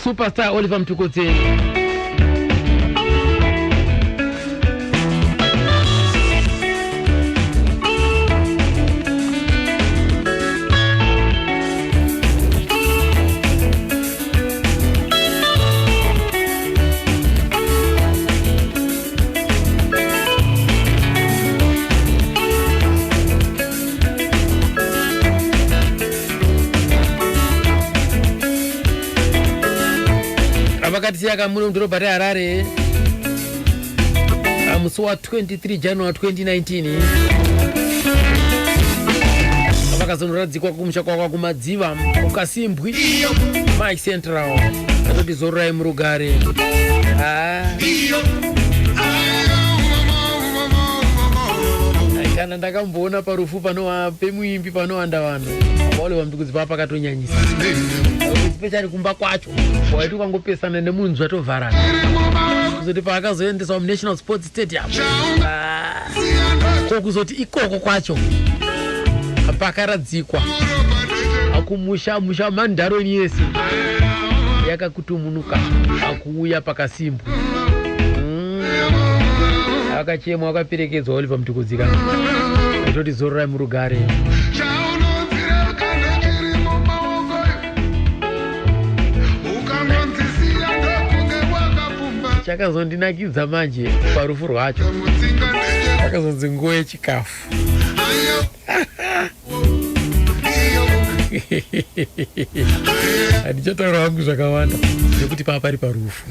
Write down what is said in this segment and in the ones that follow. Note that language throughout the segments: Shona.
Superstar Oliver Mtukudzi. Vakatisiya kamuno mudhorobha reHarare musi wa 23 January 2019, vakazonoradzikwa kumusha kwakwa kuMadziva kuKasimbwi, Mash Central. Atoti zororai murugare. Ah. Kana ndakamboona parufu panowa pemuimbi panowanda vanhu, vaOliver Mtukudzi paa pakatonyanyisa, especially kumba kwacho. Waiti ukangopesana nemunzwa tovharana. Kuzoti paakazoendeswa muNational Sports Stadium, ah, ko kuzoti ikoko kwacho pakaradzikwa akumusha musha mandaroni yese yakakutumunuka akuuya pakasimbwa. Akachemwa, akaperekedzwa Oliver Mtukudzi. Kana atoti zororai murugare. Chaunodzira kana chiri mumaoko, ukangonzisiya ndokunge wakapfumba. Chakazondinakidza manje parufu rwacho, mutsinga ndege, akazonzi nguva yechikafu. Ayo iyo. Handichataura hangu zvakawanda nekuti paa pari parufu.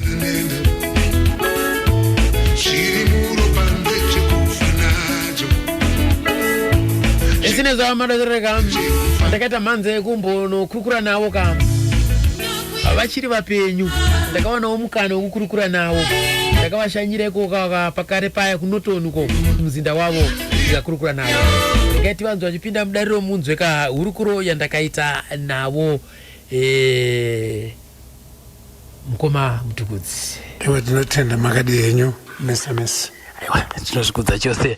Chiri muropa ndechekufa nacho. Isine zvavamadatereka, ndakaita mhanza yekumbonokurukura navo ka vachiri vapenyu. Ndakawanawo mukana wekukurukura navo. Ndakavashanyira ikoko pakare paya kuNorton uko kumuzinda wavo, ndikakurukura navo. Ndikaiti vanzwa vachipinda mudariro, munzwe ka hurukuro yandakaita navo. Mukoma Mutukudzi. Iwe, tinotenda. Makadi henyu mese mese? Aiwa, tinozvikudza chose.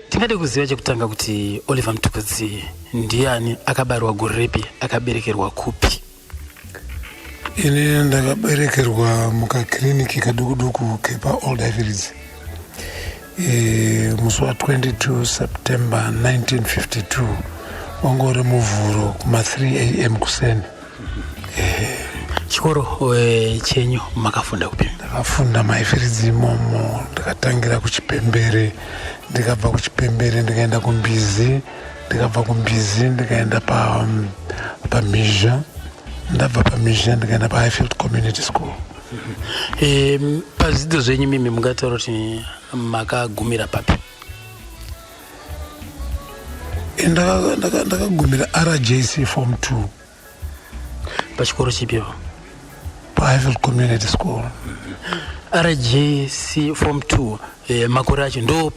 Tingade kuziva chekutanga kuti Oliver Mtukudzi ndiani, akabarwa gore ripi, akaberekerwa kupi? Ini ndakaberekerwa mukakiriniki kaduku duku kepaOld Highfields musi wa22 September 1952, wanga uri Muvhuro, kuma3 am kuseni. Chikoro chenyu makafunda kupi? Ndakafunda muHighfields imomo. Ndakatangira kuChipembere, ndikabva kuChipembere ndikaenda kuMbizi, ndikabva kuMbizi ndikaenda paMhizha, ndabva paMhizha ndikaenda paHighfield Community School. Pazvidzidzo zvenyu mimi mungataura kuti makagumira papi? Ndakagumira RJC Form 2. Pachikoro chipipo? PaHighfield Community School. RJC Form 2, makore acho ndo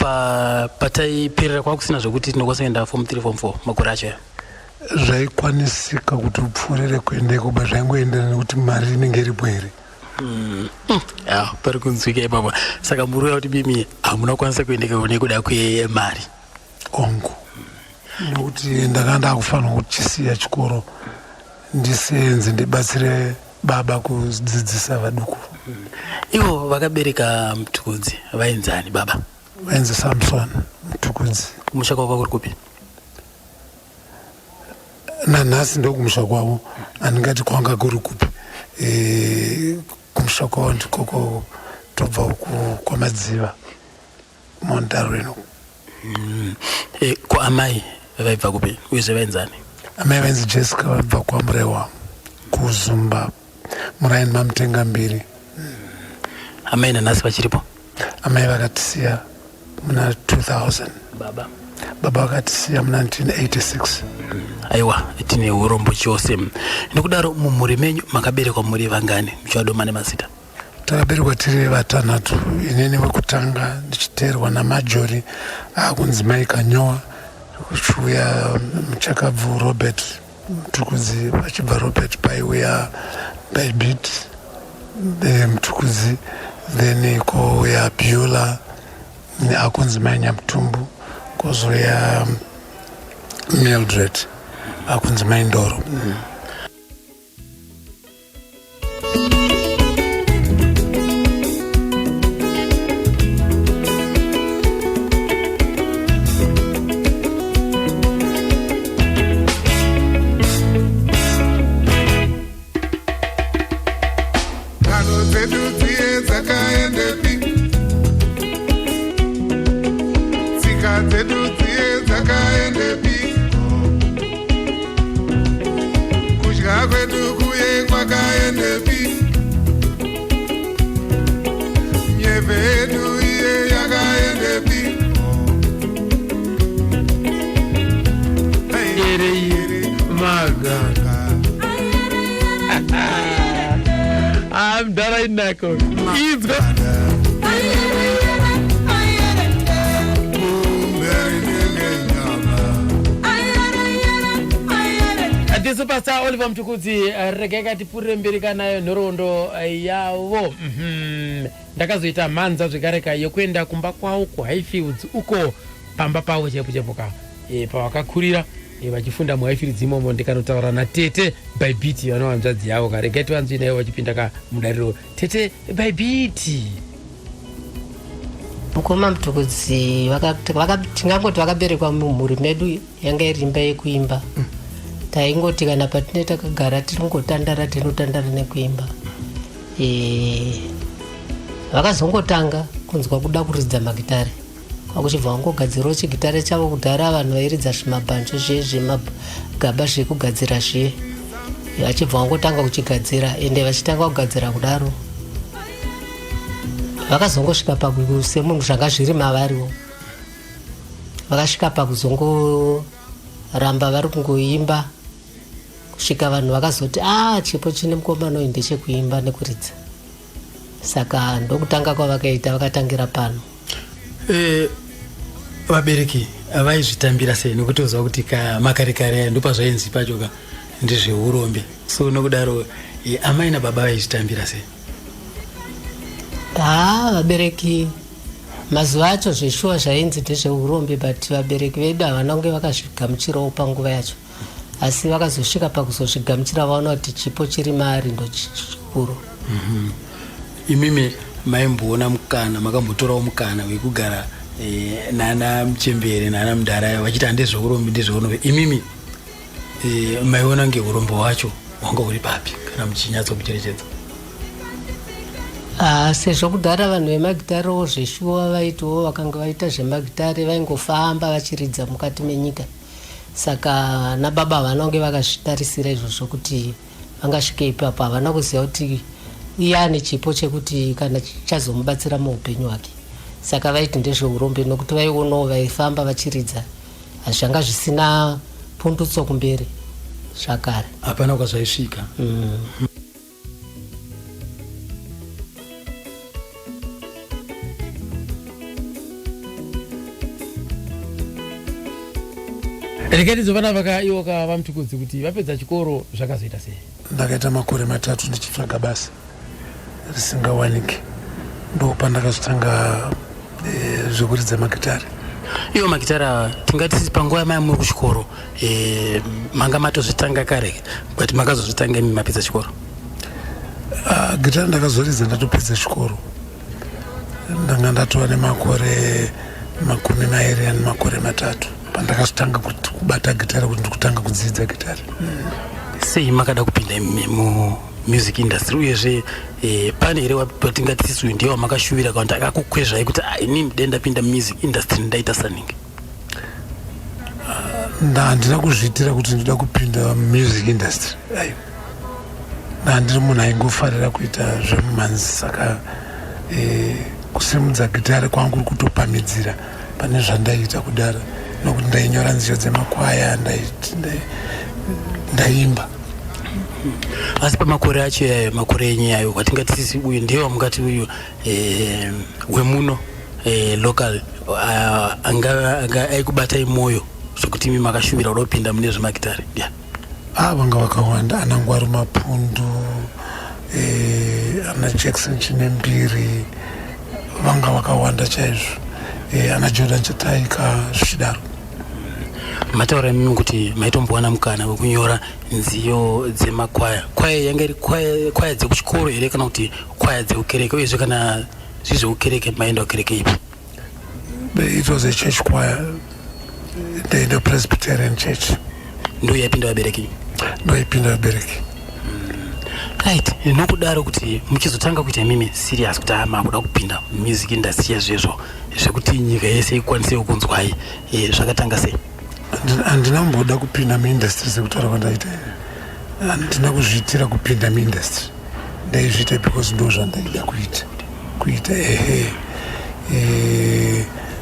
pataiperera, kwakusina zvekuti tinokwanisa kuenda Form 3, Form 4 makore acho aya? Zvaikwanisika kuti upfuurire kuendeko, ba zvaingoenderana nekuti mari inenge iripo here. Ya, pari kunzwika ipapo. Saka muri kuti mimi hamuna kukwanisa kuendeka nekuda kwemari? Ongu, nekuti ndakanga ndakufanira kuchisiya chikoro ndisenze, ndibatsire baba kudzidzisa vaduku. Ivo vakabereka Mutukudzi vainzani baba? Vainzi Samson Mutukudzi. Kumusha kwavo kuri kupi? Nanhasi ndokumusha kwavo, handingati kwanga kuri kupi. Kumusha kwavo ndikoko, tobva uku kwaMadziva, Montarwino. Ko amai vaibva kupi, uyezve vainzani? Amai vainzi Jessica, vaibva kwaMurewa, kuZumba, muraini maMutengambiri. Amai nanhasi vachiripo? Amai vakatisiya muna 2000. Baba? Baba vakatisiya muna 1986. Aiwa, tine urombo chose. Nekudaro mumhuri menyu makaberekwa muri vangani, muchivadoma nemazita? Takaberekwa tiri vatanhatu. Inini wekutanga, ndichiteerwa naMajori, akunzi Mai Kanyowa, kuchiuya muchakabvu Robert Mutukudzi. Vachibva Robert paiuya Baibit Mutukudzi, then kouya Bula, akunzi Mai Nyamutumbu, kozouya Mildred, akunzi Mai Ndoro. Ganga. Ah, mudhara inako inzwa. Kumberi ngenyama. The Superstar Oliver Mtukudzi, regai katipfuurire mberi kanayo nhoroondo yavo. Ndakazoita mhanza zvekare ka yekuenda kumba kwavo kuHighfields uko, pamba pavo chaipo chaipo ka, pavakakurira, vachifunda muHighfields imomo. Ndikanotaura natete Baibiti, vanova hanzvadzi yavo ka. Regai tivanzwi naivo vachipinda ka mudariro. Tete Baibiti. Mukoma Mutukudzi tingangoti vakaberekwa mumhuri medu yanga iri imba yekuimba. Taingoti kana patine takagara tiri kungotandara, tinotandara nekuimba. Vakazongotanga kunzwa kuda kuridza magitare, kwakuchibva vangogadzirawo chigitare chavo. Kudhara vanhu vairidza zvimabhanjo zviye, zvemagaba zvekugadzira zviye. Vachibva vangotanga kuchigadzira, ende vachitanga kugadzira kudaro, vakazongosvika paku semunhu zvanga zviri mavariwo, vakasvika pakuzongoramba vari kungoimba kusvika vanhu vakazoti, "A, chipo chine mukomana uyu ndechekuimba nekuridza." Saka ndokutanga kwavakaita, vakatangira pano. Vabereki vaizvitambira sei? Nekuti uziva kuti ka makare kare ndopazvainzi pacho ka ndezveurombe. So nokudaro, amai nababa vaizvitambira sei? Ha, vabereki mazuva acho zveshuwa zvainzi ndezveurombe, but vabereki vedu havana kunge vakazvigamuchirawo panguva yacho, asi vakazosvika pakuzozvigamuchira vaona kuti chipo chiri maari ndo chikuru. Imimi maimboona mukana, makambotorawo mukana wekugara nana muchembere nana mudhara vachiti handezveurombe, ndezveurombe. Imimi maiona kunge urombo hwacho hwanga huri papi, kana muchinyatsokucherechedza? Ah, sezvo kudhara vanhu vemagitarewo zveshuwa vaitiwo vakanga vaita zvemagitare vaingofamba vachiridza mukati menyika. Saka nababa havana kunge vakazvitarisira izvozvo kuti vangasvike ipapo. Havana kuziva kuti iye ane chipo chekuti kana chichazomubatsira muupenyu hwake. Saka vaiti ndezveurombe nokuti vaionawo vaifamba vachiridza, zvanga zvisina pundutso kumberi zvakare. Hapana kwazvaisvika. Regai tizovana vakaiwoka vaMutukudzi kuti vapedza chikoro zvakazoita sei. Ndakaita makore 3 ndichitsvaga basa risingawaniki. Ndo pandakazotanga zvekuridza magitare. Iwo magitare ava, tingati panguva yamaya muri kuchikoro, manga matozvitanga kare, but makazozvitanga imi mapedza chikoro? Ah, gitare ndakazoridza ndatopedza chikoro. Ndanga ndatova nemakore 23 pandakazotanga kubata gitare, kuti ndikutanga kudzidza gitare. Sei makada kupinda imi mumusic industry? Uyezve, pane here watingati sisi uyu ndiye wamakashuvira, kana kuti akakukwezvai kuti, "Ah, inini dai ndapinda mumusic industry ndaita saningi"? Handina kuzviitira kuti ndoda kupinda music industry, aiwa. Ndandiri munhu aingofarira kuita zvemumhanzi, saka kusimudza gitare kwangu kuri kutopamidzira pane zvandaiita kudara, nokuti ndainyora nziyo dzemakwaya, ndaimba. Asi pamakore acho yayo, makore enyu yayo, watingati sisi uyu ndiye wamungati uyu, wemuno, local, anga aikubatai mwoyo zvekuti imi makashuvira kuda kupinda mune zvemagitare, yeah? Ah, vanga vakawanda, ana Ngwaru Mapundu, ana Jackson Chinembiri, vanga vakawanda chaizvo, ana Jordan Chataika, zvichidaro. Mataura imimi kuti maitombowana mukana wekunyora nziyo dzemakwaya. Kwaya yanga iri kwaya dzekuchikoro here, kana kuti kwaya dzekukereke? Uyezve, kana zviri zvekukereke, maenda kukereke ipi? It was a church choir, the Indo Presbyterian Church. Ndo yaipinda vabereki? Ndoipinda vabereki. Right. Nokudaro kuti muchizotanga kuita imimi serious kuti ama kuda kupinda music industry yezvezvo, zvekuti nyika yese ikwanise kunzwai, zvakatanga sei? Handina kumboda kupinda muindustry. Sekutaura kwandaita, handina kuzviitira kupinda muindustry. Ndaizviita because ndo zvandaida kuita, ehe.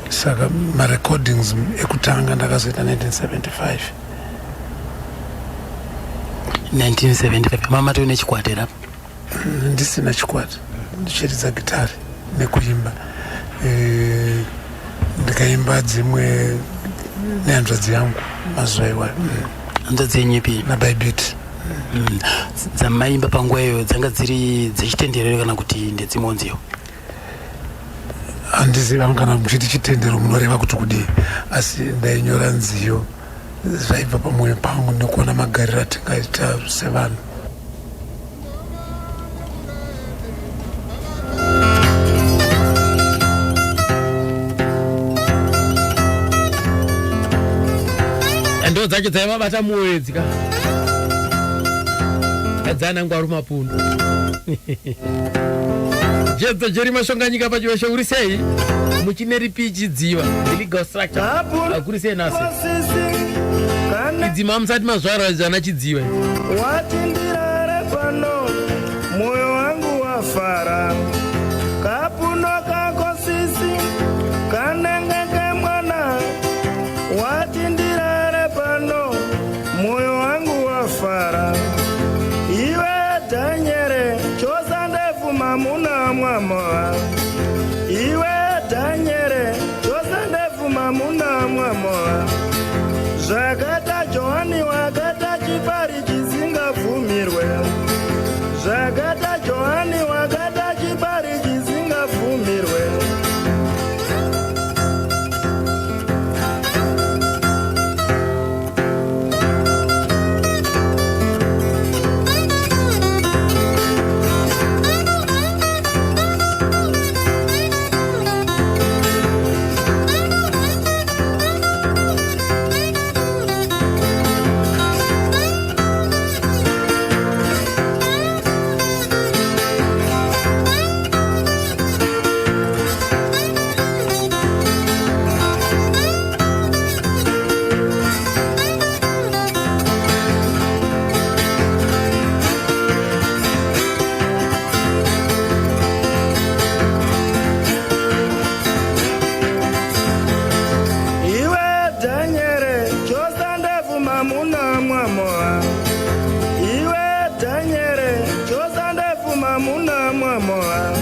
Saka marecordings ekutanga ndakazoita 1975. 1975 mama tove nechikwata here apa? Ndisina chikwata, ndichiridza gitari nekuimba. Ndikaimba dzimwe nehanzvadzi yangu mazuva iwayo. Hanzvadzi yenyu ipi? Nabaibit. Dzamaimba panguva iyoyo dzanga dziri dzechitendero here kana kuti ndedzimwewo nziyo? Handizivi hangu kana muchiti chitendero munoreva kuti kudii, asi ndainyora nziyo zvaibva pamwoyo pangu nekuona magariro atingaita sevanhu. Ndo dzacho dzaivabata mwoyo dzika dzana Ngwaru Mapundu. Jedzo Jeri Mashonganyika pachiveshe, uri sei? Muchine ripi chidziva the legal structure akuri sei nhasi? Idzi mamusati mazvarwa zvana chidziva. Wati ndirare pano, moyo wangu wafara. Kapuno kako sisi kanenge kemwana. Wati ndirare pano, moyo wangu wafara. Iwe Dhanyere, chose ndefu mamuna mwamoa. Iwe Dhanyere, chose ndefu mamuna mwamoa. Zvakaita Johani wakata chipari chisingabvumirwe. Zvakaita Johani wakata chipari chisingabvumirwe. Iwe Dhanyere, chose ndefu mamuna mwamoa. Iwe Dhanyere, chose ndefu mamuna mwamoa.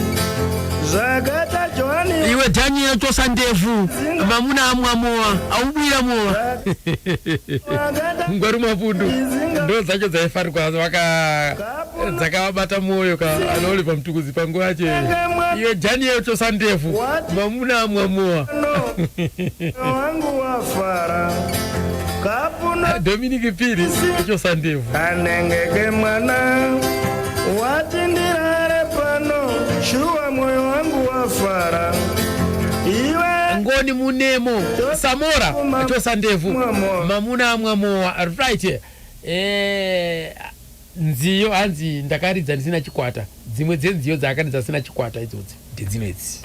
Zvakaita Johani Iwe Daniel, tosa ndefu mamuna amwamoa aubwira moa. Wakata Ngwaru Mapundu ndo dzacho dzaifarirwa vaka dzakavabata mwoyo ka anaOliver Mutukudzi panguva yacho. Iwe Daniel, tosa ndefu mamuna amwamoa. No wangu wafara. Kapuno Dominic Piri, chosa ndefu. Anenge kemwana. Wati ndirare pano, shuwa moyo wangu wafara. Iwe Ngoni Munemo Samora, tosa ndefu mamuna amwamoa. Right, nziyo hanzi ndakaridza ndisina chikwata. Dzimwe dzenziyo dzaakaridza asina chikwata idzodzi ndedzino idzi.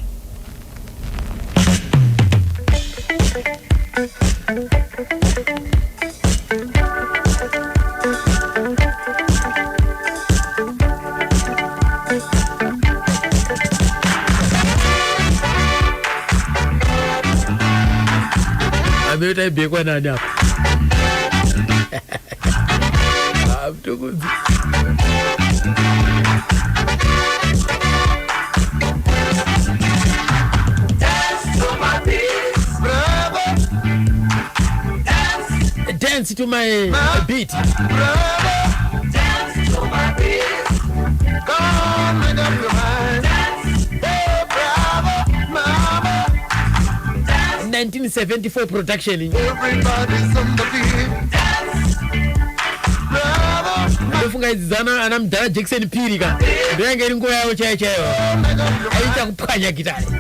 Ameta ibhekwa nani apa? Ah, Mtukudzi. Dance to my beat. Dance to my beat. Come on, make up your mind. Dance. Hey, bravo, mama. 1974 production. Everybody's on the beat. Dance. Bravo, Ndofunga idzi dzana ana mudhara Jackson Phiri ka, ndoyange iri nguva yavo chaiyo chaiyo, aita kupwanya gitari. Oh,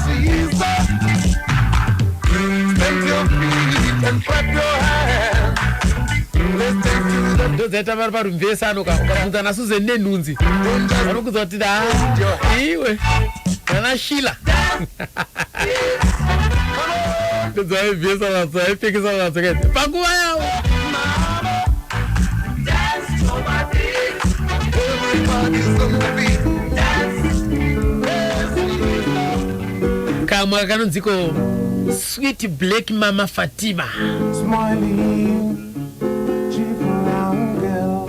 Caesar. Stamp your feet and clap your hands. Let's dance to the Ndo dzaita vari parumvesano ka, ukabvunza naSusan nenhunzi vanokudza kuti da iwe nana Shila ndodzaibvesa nadzo, aipfekesa nadzo kaidzi panguva yavo. Everybody's on the beat. Kamwe kanonziko Sweet Black Mama Fatima. Smiling, cheap brown girl.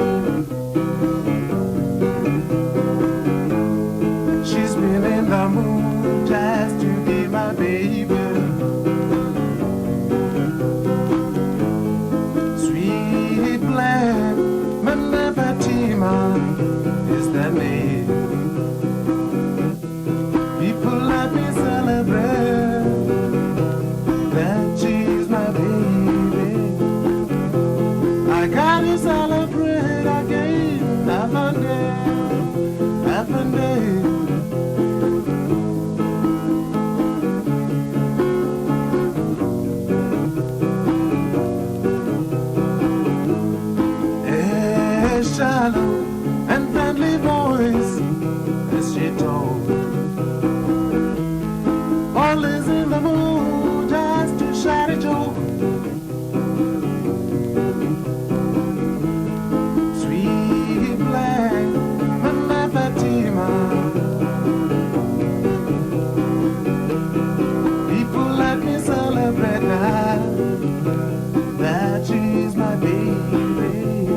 that she's my baby.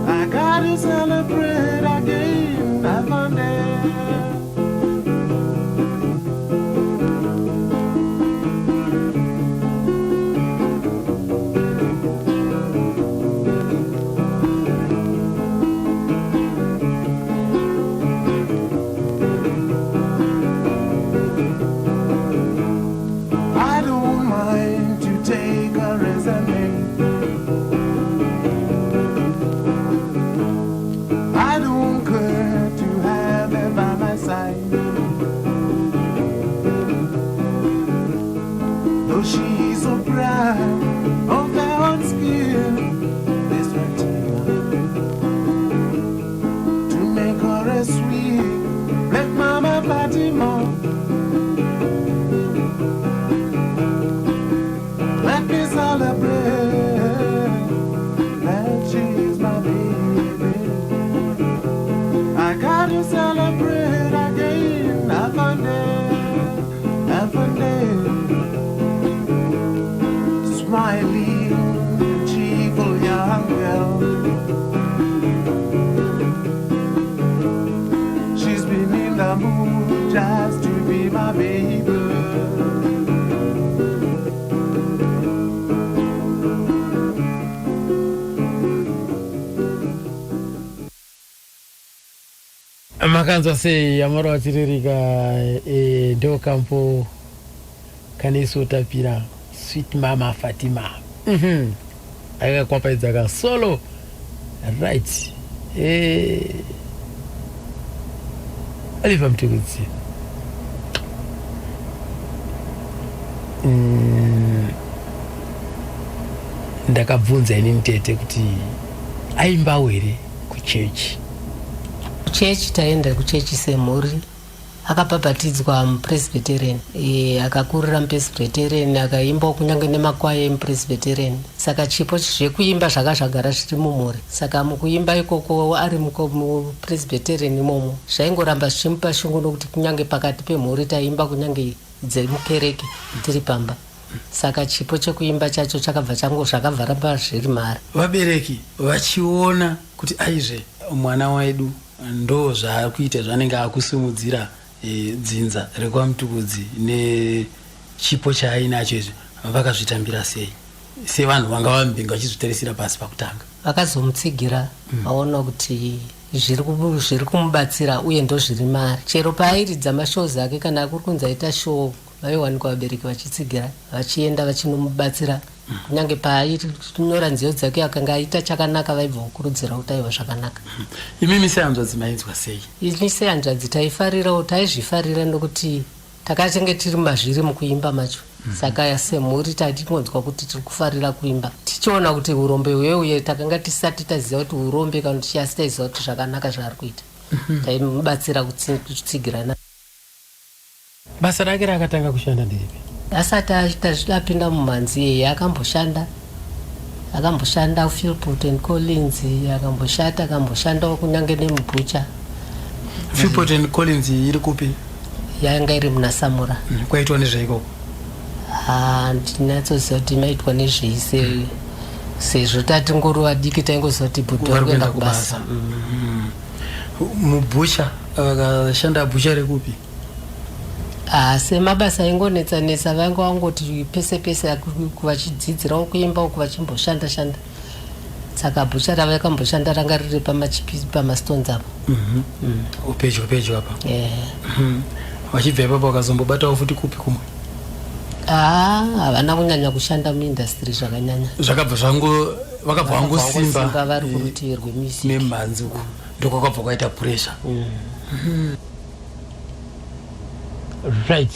I gotta celebrate again. I found it. I don't mind to take a resume. I don't care to have her by my side. Though she's so proud of her own skin, this retina to make her a sweet black mama Fatima. Let me celebrate that she's my baby. I gotta celebrate again. I found it, I found it. Smiling, cheerful young girl. She's been in the mood just to be my baby. Makanzwa sei amara vachiririka? Ndo kambo kanesotapira Sweet Mama Fatima. Akakwapaidza kasolo, right? Oliver Mtukudzi, ndakabvunza inini tete kuti aimbawo here kuchechi. Kuchechi, taenda kuchechi semhuri. Akabhabhatidzwa muPresbyterian, akakurira muPresbyterian, akaimbawo kunyange nemakwaya emuPresbyterian. Saka chipo zvekuimba zvaka zvagara zviri mumhuri. Saka mukuimba ikoko ari muPresbyterian imomo, zvaingoramba zvichimupa shungu, nokuti kunyange pakati pemhuri taimba kunyange dzemukereke tiri pamba. Saka chipo chekuimba chacho chakabva chango zvakabva ramba zviri mari. Vabereki vachiona kuti aizve mwana wedu ndo zvaari kuita, zvanenge akusimudzira dzinza rekwaMutukudzi nechipo chaainacho izvi, vakazvitambira sei sevanhu vanga vambinga vachizvitarisira pasi pakutanga? Vakazomutsigira vaona kuti zviri kumubatsira uye ndo zviri mari. Chero paairidza mashows ake, kana kuri kunzi aita show, vaiwanikwa vabereki vachitsigira, vachienda vachinomubatsira. Kunyange paainyora nziyo dzake, akanga aita chakanaka, vaibva kukurudzira kuti aiwa, zvakanaka. Imimi sehanzvadzi mainzwa sei? Ini sehanzvadzi taifarirawo, taizvifarira, nokuti takachange tiri mazviri mukuimba macho. Saka semhuri tatingonzwa kuti tiri kufarira kuimba, tichiona kuti urombe hweuye takanga tisati taziva kuti urombe kana kuti asi taiziva kuti zvakanaka zvaari kuita. Taimubatsira kutsigirana. Basa rake raakatanga kushanda nderipi? Asati apinda mumhanzi iyeye, akamboshanda Philpot and Collins, akamboshata, akamboshandawo kunyange nemubhucha. Philpot and Collins iri kupi? Yanga iri muna Samura. Kwaitwa nezveikoko? Handinatsoziva kuti maitwa nezvei, sezvo tatingori vadiki, taingoziva kuti bhuti vari kuenda kubasa. Mubhucha akashanda bhucha rekupi? Semabasa aingonetsa-netsa, vainge vangoti pese pese, vachidzidzirawo kuimba uku, vachimboshanda shanda. Saka bhucha ravo yakamboshanda ranga riri pamastones apo. Pedyo pedyo apa? Eh. Vachibva ipapo vakazombobatawo futi kupi kumwe? Haa, havana kunyanya kushanda muindastry zvakanyanya. Zvakabva zvango vakabva vangosimba Simba vari kurutivi rwemusic. Nemhanzi uku ndokwakabva kwaita pressure. Right.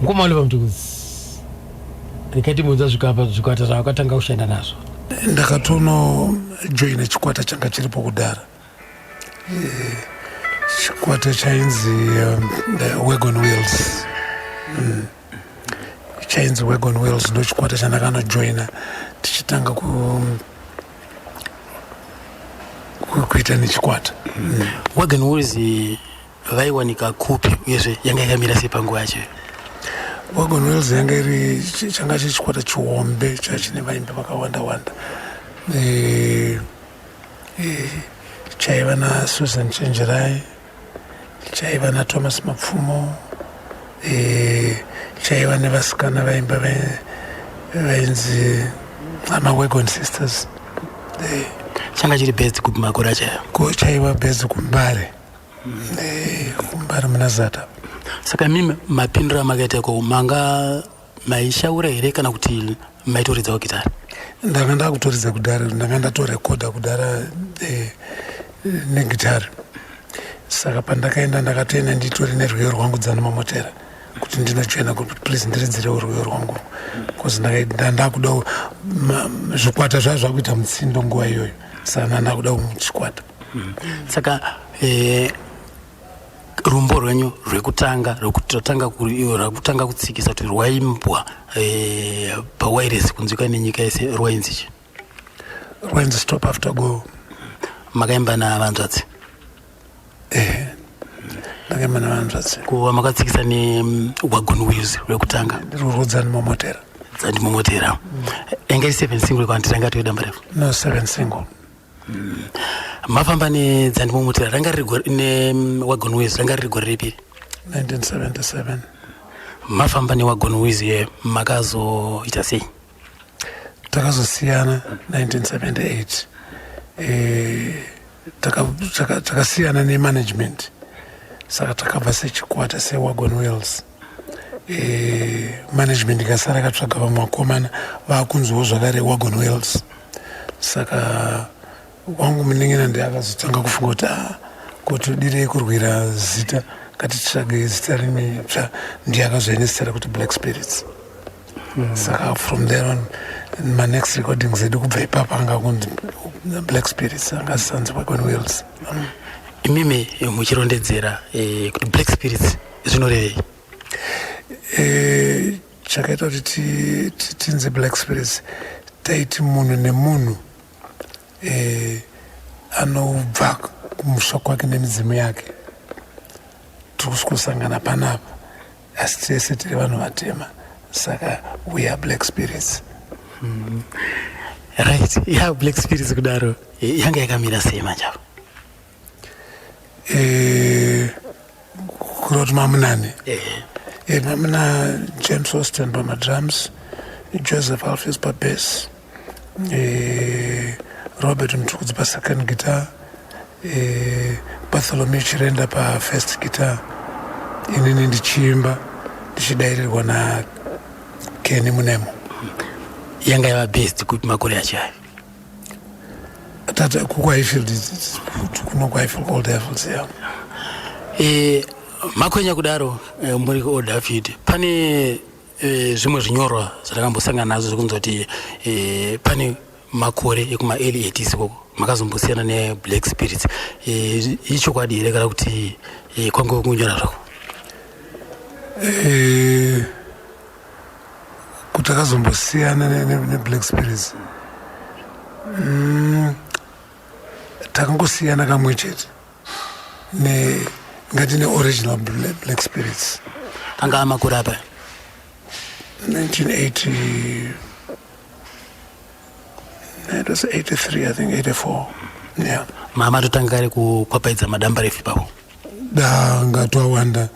Mukoma Oliver Mtukudzi, ndikatimbunza zvikapa zvikwata zvavakatanga kushanda nazvo. Ndakatonojoina chikwata changa chiripo kudhara, chikwata chainzi Wagon Wheels. Chainzi Wagon Wheels, ndo chikwata chandakanojoina tichitanga kuita nechikwata. Wagon Wheels. Vaiwanika kupi uyezve yanga yakamira sei panguva yacho? Wagon Wheels yanga iri changa chiri chikwata chihombe chachine vaimbi vakawanda wanda. E, e, chaiva naSusan Chenjerai, chaiva naThomas Mapfumo, e, chaiva nevasikana vaimba vainzi amaWagon Sisters. E, changa chiri based kupi makore acho? Chaiva based kuMbare. Kumbari muna Zata. Saka mimi mapindiro amakaita iko manga maishaura here kana kuti maitoridzawo gitari? Ndanga ndakutoridza kudhara, ndanga ndatorekodha kudhara negitari. Saka pandakaenda ndakatoenda nditori nerwiyo rwangu Dzana Mamotera, kuti ndinojoina group, please ndiridzirewo rwiyo rwangu, because ndakuda zvikwata zvaa zvakuita mutsindo nguva iyoyo, saka ndandakuda chikwata. Saka rumbo rwenyu rwekutanga rwekutanga kutsikisa kuti rwaimbwa pawairesi kunzwika nenyika yese rwainzi chi? Rwainzi Stop After Go. Makaimba navanzvadzi? Ehe, ndakaimba navanzvadzi. Kuva makatsikisa neWagon Wheels rwekutanga? Rwo Dzandimomotera. Dzandimomotera yanga iri seven single kana kuti ranga toida mbarefu? No, seven single. Mafamba neDzandimomotera ranga riri neWagon Wheels ranga riri gore ripiri? 1977. Mafamba neWagon Wheels ye makazoita sei? Takazosiyana 1978. Takasiyana nemanagement, saka takabva sechikwata seWagon Wheels. Management ikasara ikatsvaga vamwe vakomana vakunziwo zvakare Wagon Wheels. Saka wangu munin'ina ndiye akazotanga kufunga kuti ah, kuti udirei kurwira zita, ngatitsvage zita rimwe tsva. Ndiye akazoine zita rekuti Black Spirits. Saka from there on manext recordings edu kubva ipapo anga kunzi Black Spirits, anga asisanzi Wagon Wheels. Imimi muchirondedzera kuti Black Spirits zvinorevei? Chakaita kuti tinzi Black Spirits, taiti munhu nemunhu anobva kumusha kwake nemidzimu yake. Tiri kusvikosangana panapa, asi tese tiri vanhu vatema, saka we are Black Spirits. Right, ya Black Spirits kudaro yanga yakamira sei manje apo? Kureva kuti mamunani? Mamuna James Austin pamadrums, Joseph Alpheus pabass, Robert Mtukudzi pasecond guitar, Bartholomew Chirenda pafirst guitar, inini ndichiimba ndichidairirwa naKenny Munemo. Yanga yava based kupi makore acho ayo? Tata kuHighfield, kuno kuHighfield, Old Highfields, yeah. Makwenya kudaro muri kuOld Highfield, pane zvimwe zvinyorwa zvatakambosangana nazvo zvekunzi kuti pane makore ekuma-early 80s ikoko makazombosiyana neBlack Spirits. Ichokwadi here kana kuti kwange kunyora zvako? Kuti takazombosiyana neBlack Spirits, takangosiyana kamwe chete ngati neoriginal Black Spirits. Anga amakore apa? 1980, it was 83, I think 84, yeah. Mamatotanga kare kukwapaidza madambarefu ipapo? Danga twawanda.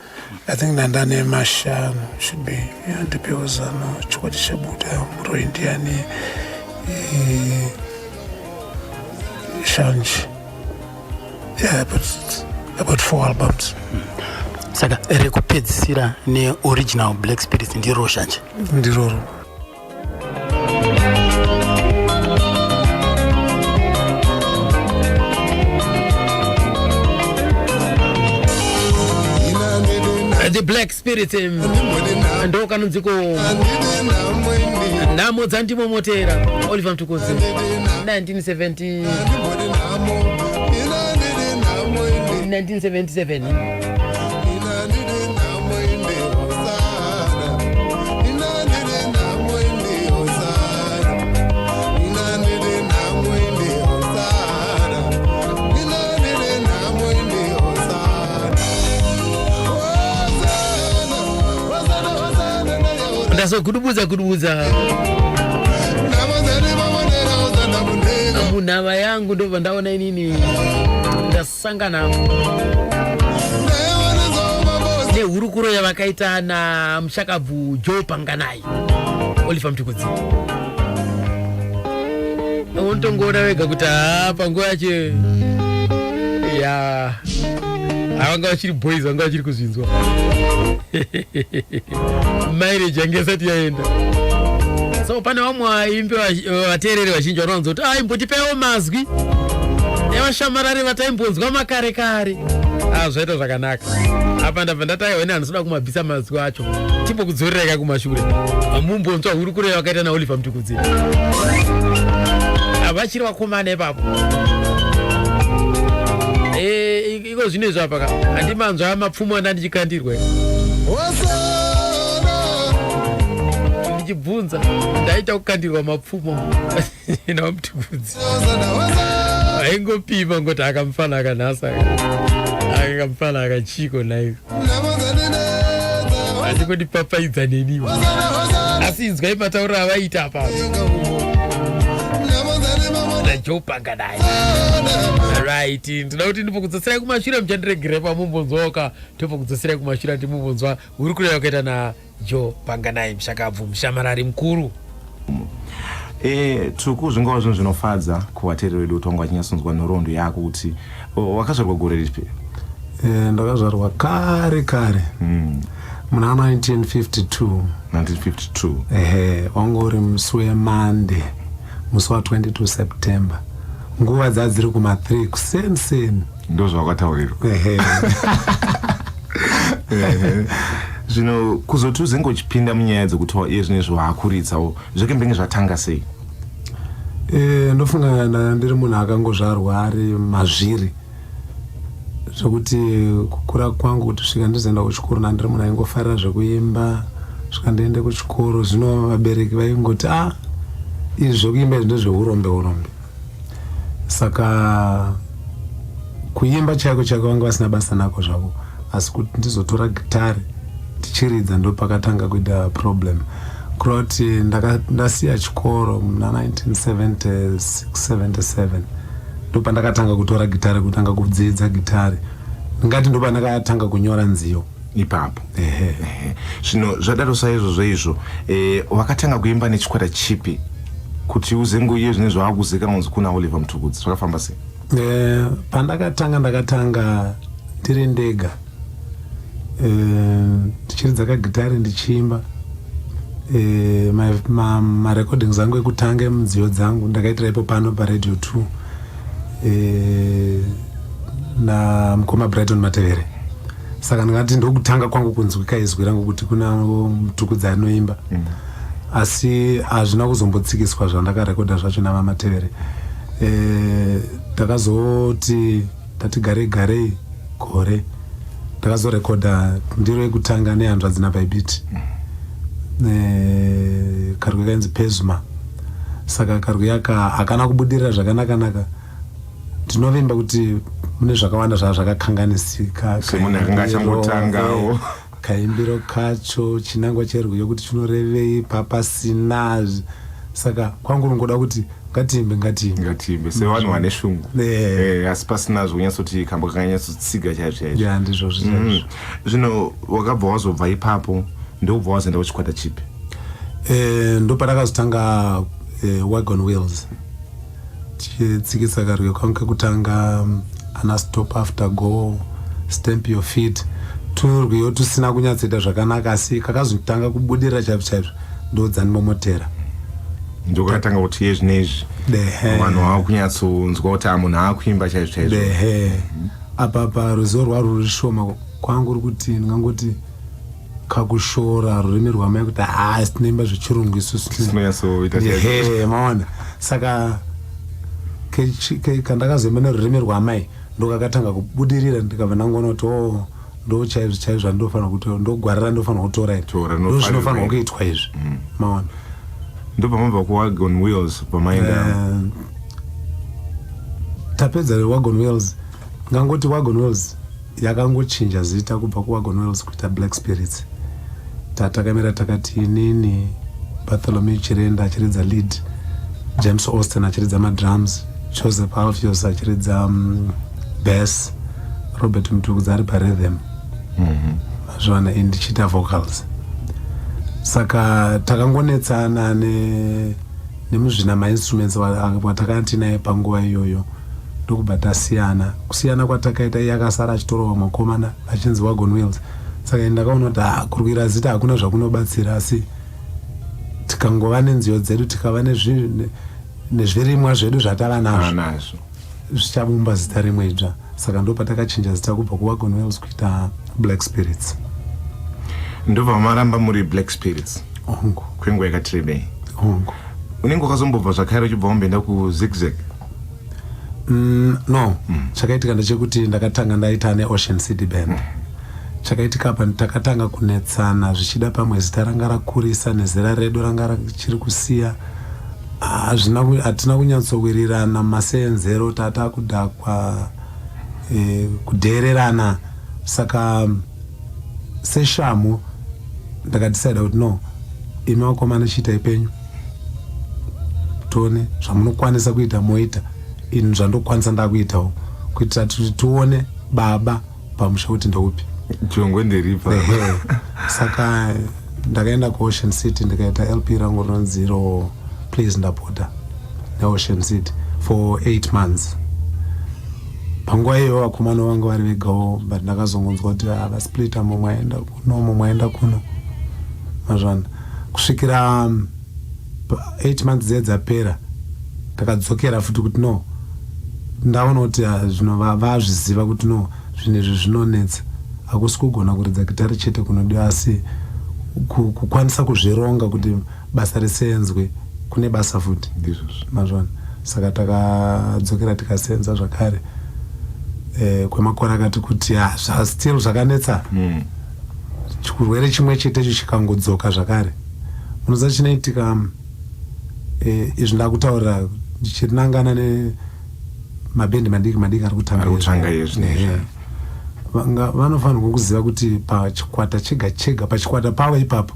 I think nandane mashanu, should be, yeah. Ndipewo Zano, Chikwati Chabuda, Muroi Ndiani, Shanje, yeah, but about four albums. Saka rekupedzisira neoriginal Black Spirits ndiro Shanje? Ndiroro. The Black Spirits, ndo kanonziko Nhamo Dzandimomotera, Oliver Mtukudzi, 1970, 1977. Ndazogudubudza gudubudza munhava yangu, ndobva ndaona inini ndasangana nehurukuro yavakaita namushakabvu Joe Panganai, Oliver Mtukudzi. Unotongoona wega kuti haa, panguva yacho ya havanga vachiri boys, vanga vachiri kuzvinzwa, mileage yange isati yaenda. So pane vamwe vaimbi, vateereri vazhinji vanowanza kuti aimbotipaiwo mazwi evashamarari vataimbonzwa makare kare. Ah, zvaita zvakanaka apa. Ndabva ndataiwa ine handisoda kumabvisa mazwi acho. Timbokudzorereka kumashure, mumbonzwa hurukuro yavakaita naOliver Mtukudzi vachiri vakomana ipapo. Iko zvino izvo apa ka handimanzwa mapfumo anda ndichikandirwa ndichibvunza, ndaita kukandirwa mapfumo naMtukudzi. Aingopima ngoti akamufana akanhasa, akamufana akachiko naiko andingondipapaidza neniwo. Asi inzwai matauriro avaita apapo naJoe Panganai. Right, ndinoda kuti ndimbokudzoserai kumashure. Muchandiregerera pamumbonzwaoka, tombokudzoserai kumashure ndimumbonzwa hurukuro yakaita naJoe Panganai, mushakabvu, mushamarari mukuru. Tuku, zvingava zvinhu zvinofadza kuvateereri vedu kuti vanga vachinyatsonzwa nhoroondo yako kuti wakazvarwa gore ripi? Ndakazvarwa kare kare muna 1952. 1952. Ehe, wanga uri musi weMonday, musi wa22 September, nguva dzadziri kuma3 kuseni seni. Ndo zvawakataurirwa? Ehe. Ehe. Zvino kuzoti uzenge uchipinda munyaya dzekuti iye zvinezvi waakuridzawo, zvakembenge zvatanga sei? Ndofunga ndiri munhu akangozvarwa ari mazviri, zvekuti kukura kwangu kuti svika ndizoenda kuchikoro, nandiri munhu aingofarira zvekuimba. Svika ndiende kuchikoro, zvino vabereki vaingoti, "A, izvi zvekuimba izvi ndezveurombe urombe." Saka kuimba chaiko chaiko vanga vasina basa nako zvavo, asi kuti ndizotora gitari tichiridza, ndo pakatanga kuita problem. Kureva kuti ndasiya chikoro muna 1976 77, ndo pandakatanga kutora gitari, kutanga kudzidza gitari. Ndingati ndo pandakatanga kunyora nziyo. Ipapo? Ehe. Ehe. Zvino zvadaro saizvozvo izvo, wakatanga kuimba nechikwata chipi kuti uzenge iye zvine zvaakuzikanwa kunzi kuna Oliver Mtukudzi? Zvakafamba sei? Pandakatanga, ndakatanga ndiri ndega, ndichiridza kagitari, ndichiimba. Marecordings angu ekutanga emudziyo dzangu ndakaitira ipo pano paRadio 2 namukoma Brighton Matevere. Saka ndingati ndokutanga kwangu kunzwika izwi rangu kuti kuna Mutukudzi anoimba. Asi hazvina kuzombotsikiswa zvandakarekodha zvacho navaMatevere. Ndakazoti ndati garei garei gore, ndakazorekodha ndiro yekutanga nehanzvadzi naBaibiti, karwi kainzi Pesma. Saka karwi aka hakana kubudirira zvakanaka-naka. Ndinovimba kuti mune zvakawanda zvava zvakakanganisika. Semunhu akanga achangotangawo. Kaimbiro kacho, chinangwa cherwiyo kuti chinorevei, papasina. Saka kwangu rungoda kuti ngatiimbe, ngatiimbe. Ngatiimbe sevanhu vane shungu. Asi pasina zvokunyatsoti kambo kakanyatsotsiga chaizvo chaizvo. Ya, ndizvozvo chaizvo. Zvino wakabva wazobva ipapo, ndokubva wazoenda kuchikwata chipi? Ndopandakazotanga Wagon Wheels, tichitsikisa karwiyo kangu kekutanga, ana Stop After Go, Stamp Your Feet, turwiyo tusina kunyatsoita zvakanaka. Asi kakazotanga kubudirira chaizvo chaizvo ndoDzandimomotera. Ndokatanga kuti iye zvinezvi vanhu vava kunyatsonzwa kuti a, munhu aakuimba chaizvo chaizvo. Ehe, apa paruzivo rwaro ruri shoma kwangu, uri kuti ndingangoti kakushora rurimi rwamai kuti haa, tinoimba zvechirungu isusu. Tinonyatsoita chaizvo. Ehe, maona. Saka kandakazoimba nerurimi rwamai ndokakatanga kubudirira, ndikabva ndangoona kuti o, ndo chaizvo chaizvo zvandofanira kuti ndogwara randofanira kutora iri. Tora, ndo zvinofanirwa rinofanirwa. Kuitwa izvi, maona. Ndobva mabva kuWagon Wheels pamaenda? Tapedza Wagon Wheels, ngangoti Wagon Wheels yakangochinja zita kubva kuWagon Wheels kuita Black Spirits. Tatakamira takati inini, Bartholomew Chirenda achiridza lead, James Austin achiridza madrums, Joseph Alpheus achiridza bass, Robert Mutukudzi ari parhythm, mazvana, ini ndichiita vocals. Saka takangonetsana nemuzvina mainstruments watakanga tinaye panguva iyoyo, ndokubva tasiyana. Kusiyana kwatakaita, iye akasara achitorwa makomana vachinzi Wagon Wheels. Saka ini ndakaona kuti, ah, kurwira zita hakuna zvakunobatsira, asi tikangova nenziyo dzedu, tikava nezvirimwa zvedu zvatava nazvo, Nazvo, zvichabumba zita rimwe idzva. Saka ndo patakachinja zita kubva kuWagon Wheels kuita Black Spirits. Ndobva maramba muri Black Spirits Hongu. kwenguva yakati rebei? Hongu. Unenge wakazombobva zvakare uchibva wamboenda kuZigzag? No. Chakaitika ndechekuti ndakatanga ndaita neOcean City Band. Chakaitika apa, takatanga kunetsana, zvichida pamwe zita ranga rakurisa nezera redu ranga richiri kusiya. Hatina kunyatsowirirana mumasenzero, tata kudhakwa, kudheererana. Saka seshamu ndakadecida kuti, no, imi vakomana, chiitai penyu, tione zvamunokwanisa kuita, moita, ini zvandokwanisa ndakuitawo, kuitira kuti tione baba pamusha kuti ndeupi. Jongwe nderipa. Ehe. Saka ndakaenda kuOcean City, ndikaita LP rangu rinonzi iro Please Ndapota neOcean City for 8 months. Panguva iyoyo vakomana vanga vari vegawo, but ndakazongonzwa kuti vasplita, mumwe aenda kuno, mumwe aenda kuno, mazvana, kusvikira 8 months dziye dzapera. Takadzokera futi kuti, no, ndaona kuti, ah, zvino vazviziva kuti, no, zvinhu izvi zvinonetsa. Hakusi kugona kuridza gitari chete kunodiwa, asi kukwanisa kuzvironga kuti basa risenzwe, kune basa futi. Ndizvozvo. Mazvona. Saka takadzokera, tikasenza zvakare kwemakore akati kuti. Ah, still zvakanetsa. Chirwere chimwe chetecho chikangodzoka zvakare. Munoziva chinoitika, izvi ndakutaurira ndichirinangana nemabhendi madiki madiki ari kutanga. Ari kutanga iye zvino izvi. Ehe. Vanofanirwa kuziva kuti pachikwata chega chega, pachikwata pavo ipapo,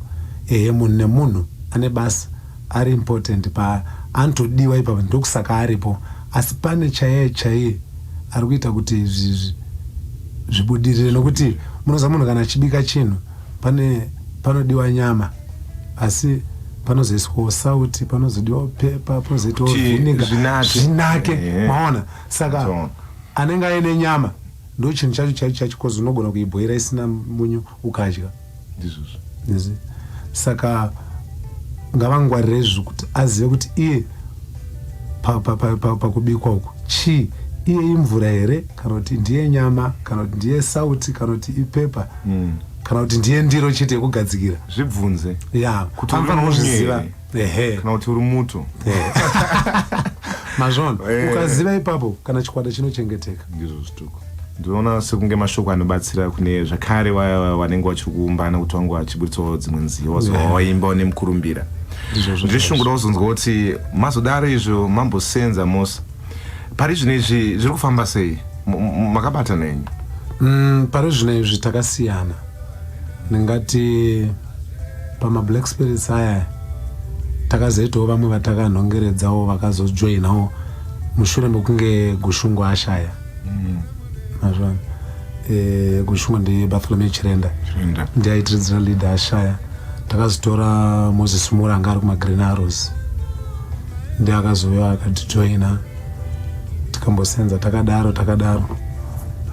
ehe, munhu nemunhu ane basa ari important pa anotodiwa ipapo, ndokusaka aripo. Asi pane chaiye chaiye ari kuita kuti zvibudirire, nokuti munoziva, munhu kana achibika chinhu, pane panodiwa nyama, asi panozoiswawo sauti, panozodiwa pepa, panozoitawo Kuti vinegar, zvinake. zvinake. Maona? Saka anenge aine nyama ndo chinhu chacho chaicho chacho, 'cause unogona kuibhoira isina munyu, ukadya. Ndizvozvo. Nizi. Saka ngavangwarire izvo, kuti azive kuti iye pakubikwa uku chii, iye imvura here, kana kuti ndiye nyama, kana kuti ndiye sauti, kana kuti ipepa, kana kuti ndiye ndiro chete yekugadzikira. Zvibvunze ya kuti uri anofanira munyu kuzviziva. Here? Ehe. Kana kuti uri muto. Mazvona? Ukaziva ipapo, kana chikwata chinochengeteka. Ndizvo zvituko. Ndinoona sekunge mashoko anobatsira kune zvakare vaya vanenge vachiri kuumbana kuti vange vachiburitsawo dzimwe nziyo, wazovaimbawo nemukurumbira. Ndizvozvo. Ndiri kuzonzwa kuti mazodaro izvo mambosenza mose. Pari zvino izvi zviri kufamba sei? Makabatana henyu? Pari zvino izvi takasiyana. Ndingati pamaBlack Spirits aya takazoitawo vamwe vatakanhongeredzawo vakazojoinawo mushure mekunge Gushungu ashaya. Mazvana? Gushungu ndiBartholomew Chirenda. Chirenda. Ndiaitiridzira leader, ashaya. Takazotora Moses Mura, anga ari kumaGreen Arrows, ndiye akazouya akatijoina. Tikambosenza takadaro takadaro.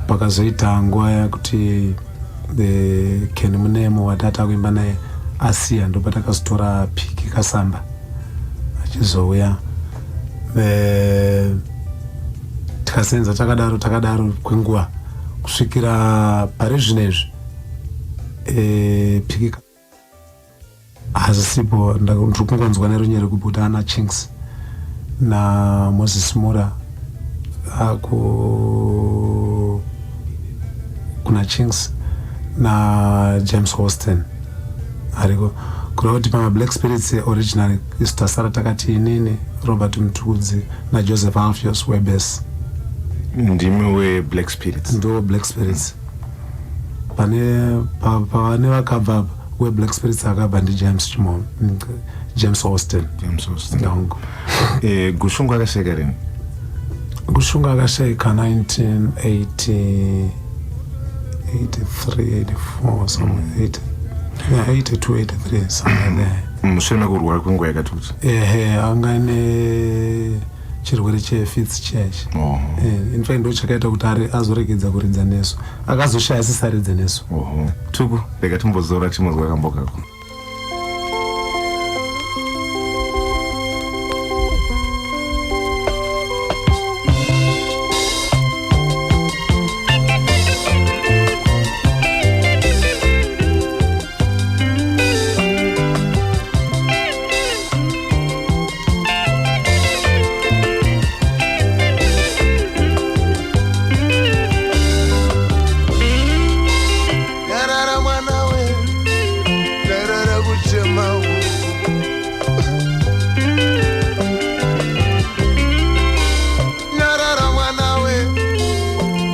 Pakazoita nguva yakuti Ken Munemo watata kuimba naye asiya, ndopatakazotora Piki Kasamba achizouya. Tikasenza takadaro takadaro kwenguva kusvikira pari zvino izvi. Piki hazisipo. Ndiri kungonzwa nerunyere kuti ana Chinks naMoses Mura aku kuna Chinks naJames Austin ariko, kureva kuti pamaBlack Spirits original isu tasara takati inini, Robert Mutukudzi naJoseph Alpheus webes. Ndimi weBlack Spirits. Ndo Black Spirits. Pane pavane vakabva apa. Weblack Spirits akabva ndiJames Chimo, James Austin. James Austin. Hongu. Gushungu akashaika rini? Gushungu akashaika 1980, 83, 84, somewhere, 80, yeah, 82, 83, somewhere there. Mushure mekurwara kwenguva yakati kuti. Ehe, anga ine chirwere chefits church. Oho. In fact ndo chakaita kuti azoregedza kuridza nesu, akazoshaya asisaridze nesu. Oho, Tuku, rega timbozora timbonzwa kambo kako. Yarara mwana we, yarara kuchema uku. Yarara mwana we,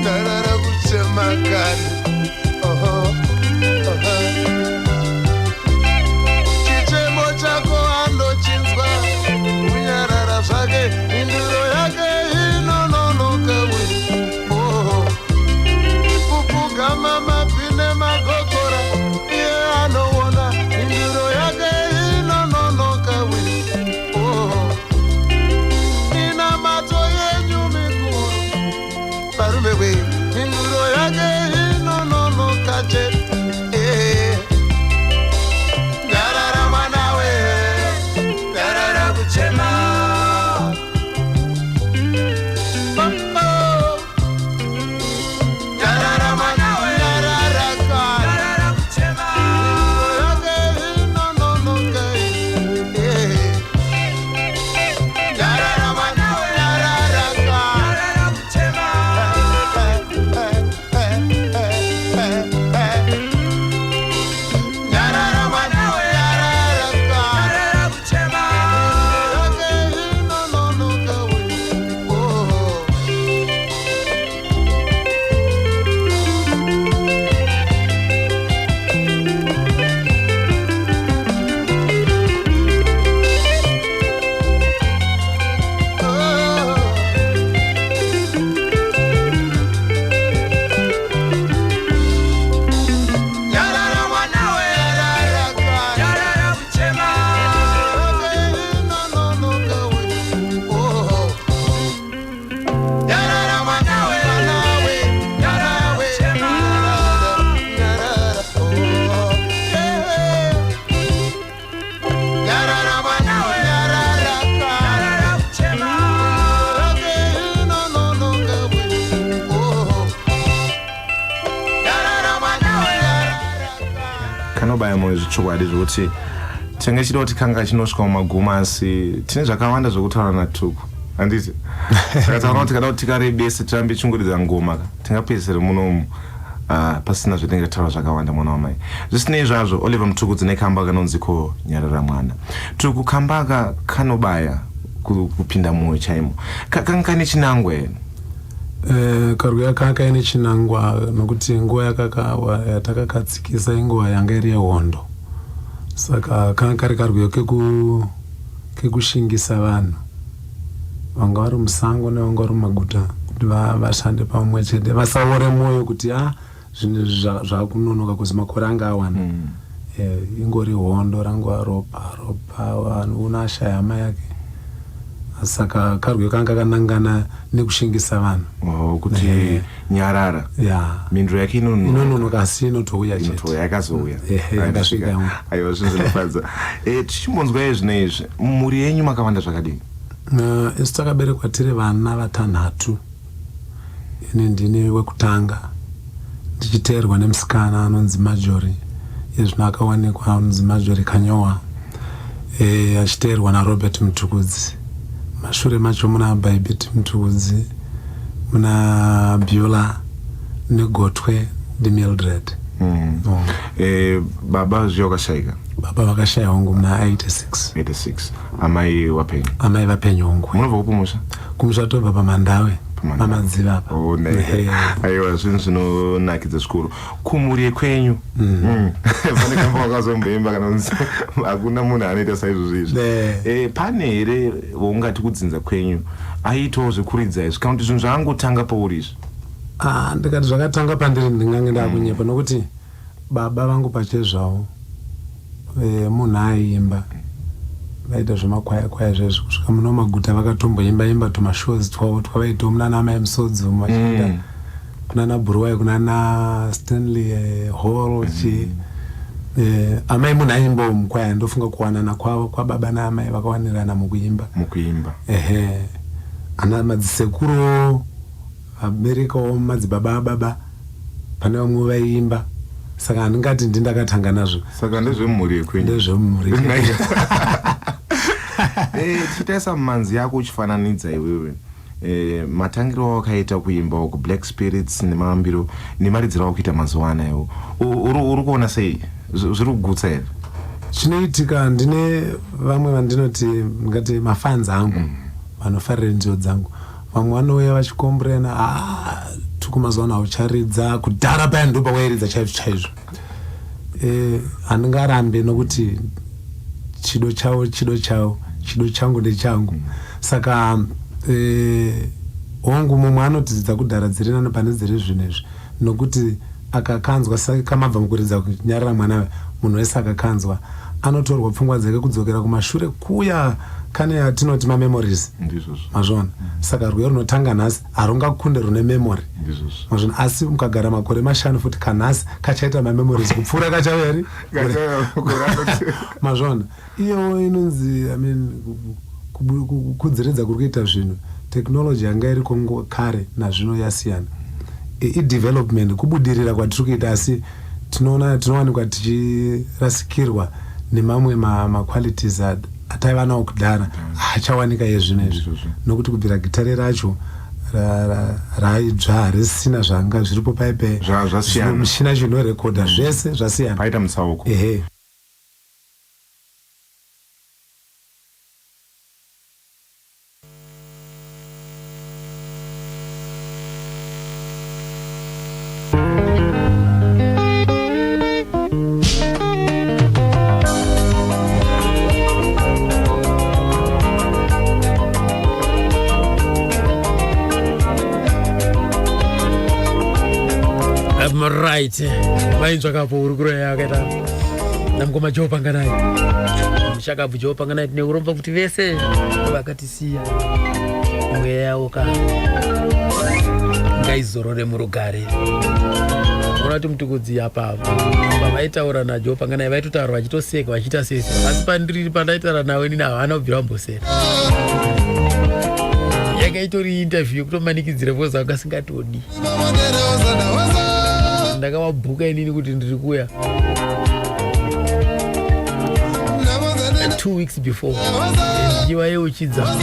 yarara kuchema kani. Oho, oho. Chichemo chako andochinzwa, kunyarara zvake, mhinduro yake inononoka we. Oho. Kupfugama mabvi nemagokora, iye anoona, mhinduro yake inononoka we. Oh. Minamato yenyu mikuru varume we, mhinduro yake inononoka chete. Eh. Nyarara mwana we, nyarara kuchema. Oh, oh. Nyarara mwana we, nyarara kana. Yake inononoka, eh. Nyarara mwana we, nyarara kana. Eh, eh, eh, eh, eh, eh. Nyarara mwana we, nyarara kana. Yake inononoka we, oh. Nyarara mwana we, nyarara kana. Inononoka we, oh. Nyarara mwana we, mwana we, nyarara we, nyarara, oh. Yeah. Nyarara mwana we, nyarara kana. Inononoka we, oh. Nyarara mwana we, nyarara kana. Kanobaya mwoyo zvechokwadi, zvekuti tinge chida kuti kanga chinosvika mumagumo, asi tine zvakawanda zvekutaura naTuku, handiti? Saka taona kuti kada kuti tikarebese, tirambe chingoridza ngoma ka, tingapedzisire munomu pasina zvetinge taura zvakawanda, mwana wamai. Zvisinei zvazvo, Oliver Mutukudzi nekamba kanonzi ko Nyarara Mwana. Tuku, kamba aka kanobaya kupinda mwoyo chaimo. Kanga kane chinangwa here? Karwiyo kanga kaine chinangwa, nokuti nguva yatakakatsikisa inguva yanga iri yehondo, saka kanga kari karwiyo kekushingisa vanhu vanga vari musango nevanga vari mumaguta kuti vashande pamwe chete, vasaore mwoyo kuti a zvinhu zvakunonoka kuzi makore anga awanda. Ingori hondo, rangova ropa ropa, vanhu unoashaya hama yake, saka karwiyo kanga kakanangana nekushingisa vanhu. Oh, kuti nyarara, mhinduro yake inononoka asi inotouya chete. Inotouya, yakazouya. Ehe, yakasvika yangu. Aiwa, zvinhu zvinofadza. Tichimbonzwa zvino izvi, mhuri yenyu makawanda zvakadini? Isu takaberekwa tiri vana vatanhatu. Ini ndini wekutanga, ndichiteerwa nemusikana anonzi Majori, izvino akawanikwa, anonzi Majori Kanyowa, achiteerwa naRobert Mutukudzi. Mashure macho muna Baibit Mutukudzi, muna Beulah negotwe ndiMildred. Oh. Baba zviya wakashayika? Baba vakashaya hongu muna 86. 86. Amai wapenyu? Amai vapenyu, hongu. Munobva kupi musha? Kumusha tobva paMandawe. Pamadziva apa. Oh, Ehe. Aiwa, zvinhu zvinonakidza zvikuru kumhuri yekwenyu. Pane kamba wakazomboimba kana kunzi hakuna munhu anoita saizvozvo izvi. Ne. Pane here waungati kudzinza kwenyu aitawo zvekuridza izvi, kana kuti zvinhu zvaangotanga pauri izvi? Ah, ndikati zvakatanga pandiri ndingange ndakunyepa, nokuti baba vangu pachezvavo munhu aiimba, vaita zvemakwaya kwaya zvezvo kusvika muno maguta, vakatomboimba imba tumashows twavo twavaitawo munana Amai Musodzi umu, vachienda kunana Bhuruwai, kunana Stanley Hall chi. Amai munhu aimbawo mukwaya. Ndofunga kuwanana kwavo kwababa naamai, vakawanirana mukuimba. Mukuimba. Ehe, ana madzisekuruwo, vaberekawo madzibaba ababa, pane vamwe vaiimba, saka handingati ndindakatanga nazvo. Saka ndezvemhuri yekwenyu. Ndezvemumhuri. Tichitarisa mumanzi yako, uchifananidza iwewe matangiro awakaita kuimba uku, Black Spirits, nemavambiro nemaridziro awakuita mazuva anayo, uri kuona sei? Zviri kugutsa here? Chinoitika, ndine vamwe vandinoti ndingati mafans angu, vanofarira nziyo dzangu. Vamwe vanouya vachikomburena, "Ah, Tuku, mazuva ano haucharidza, kudhara paya ndo pawairidza chaizvo chaizvo." Handingarambe nokuti chido chavo chido chavo, chido changu ndechangu. Saka hongu, mumwe anoti dzakudhara dziri nani pane dziri zvino izvi, nokuti akakanzwa kamabva mukuridza kunyarara mwana, munhu wese akakanzwa anotorwa pfungwa dzake kudzokera kumashure kuya, kane atinoti mamemories. Ndizvozvo. Mazvona? Saka rwiyo runotanga nhasi harungakunde rune memory. Ndizvozvo. Mazvona? Asi mukagara makore 5 futi, kanhasi kachaita mamemories kupfuura kachauya ri. Mazvona? Iyowo inonzi, I mean, kukudziridza kuri kuita zvinhu, technology yanga iriko kare nazvino yasiyana. Idevelopment, kubudirira kwatiri kuita, asi tinoona tinowanikwa tichirasikirwa nemamwe maqualities ataiva nawo kudhara, haachawanika yezvino izvi. Ndizvozvo. Nokuti kubvira gitare racho raidzva, harisina zvanga zviripo paipai. Zvasiyana. Muchina chinorekodha zvese zvasiyana. Paita mutsauko. Ehe. Right, vainzvakapo hurukuro yakaita namukoma Joe Panganai, mushakabvu Joe Panganai. Tine kuromba kuti vese vakatisiya, mweya yavo ka ngaizorore murugare. Ona kuti Mutukudzi apa pavaitaura naJoe Panganai, vaitotaura vachitoseka, vachiita sese, asi pandiri pandaitaura nawe nini, havana kubvira vamboseka. Yanga itori interview yekutomanikidzira because vanga singatodi. Ndakavabhuka inini kuti ndiri kuya 2 weeks before, ndichivayeuchidza,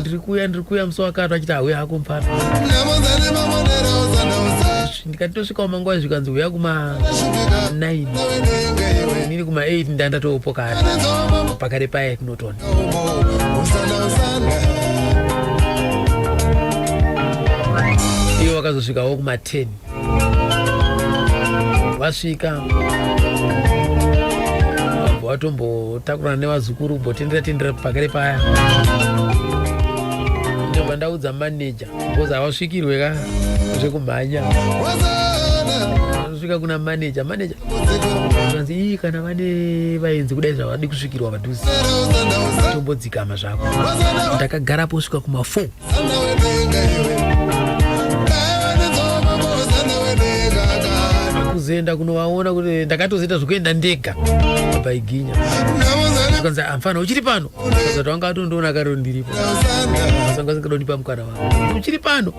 ndiri kuuya, ndiri kuuya musi wakati. Vachiti, "Hauya hako mufana." Ndikati tosvikawo manguva, zvikanzi uya kuma 9, inini kuma 8 ndandatopo kare pakare paya kunotona. Ivo vakazosvikawo kuma 10. Vasvika, vabva vatombotakurana nevazukuru, kumbotendera tendera pakare paya. Ndobva ndaudza maneja, because havasvikirwe ka zvekumhanya. Svika kuna maneja, maneja kanzi, "Ii, kana vane vaenzi kudai zvavadi kusvikirwa padhuze, tombodzikama zvako." Ndakagarapo svika kuma 4. Kuzoenda kunovaona kuti ndakatozoita zvekuenda ndega paiginya. Kanzi, "Amfana, uchiri pano?" Zati wanga atondiona kare ndiripo, asanga asingadondipa mukana wako. "Uchiri pano?"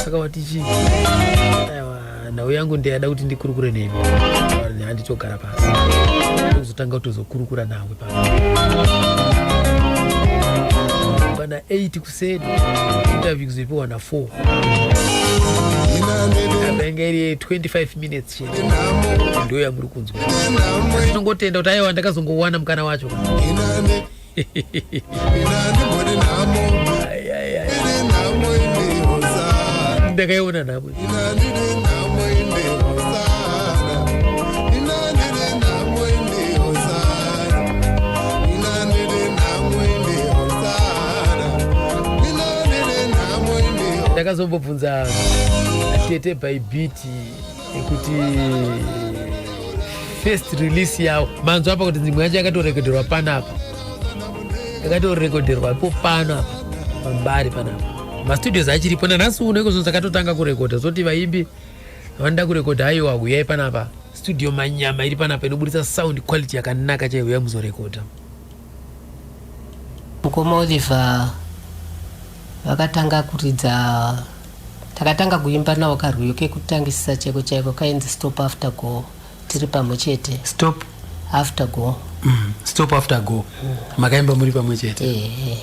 Saka wati chii? "Aiwa, nhau yangu ndeyada kuti ndikurukure nemi." Handitogara pasi, ndokuzotanga kutozokurukura nawe pano pana 8 kuseni, interview kuzoipiwa na 4. Apa inga iri 25 minutes chete, ndo yamuri kunzwa. Asi tinongotenda kuti aiwa, ndakazongowana mukana wacho. Ai, ai, ai. Ndakaiona nhamo. Ndakazombobvunza tete Bybit kuti first release yavo, manzwa apa kuti nzimbo yacho yakatorekodherwa panapa, yakatorekodherwa ipo pano apa pambari panapa. Mastudios achiripo nanhasi uno ikozo. Takatotanga kurekodha, zoti vaimbi vanoda kurekodha, aiwa, huyai panapa, studio manyama iri panapa inoburitsa sound quality yakanaka chaiyo, huyai muzorekodha. Mukoma Oliver vakatanga kuridza, takatanga kuimba nawo karwiyo kekutangisisa chaiko chaiko kainzi "Stop After Go", tiri pamwe chete. Stop After Go. Stop After Go makaimba muri pamwe chete? Ehe,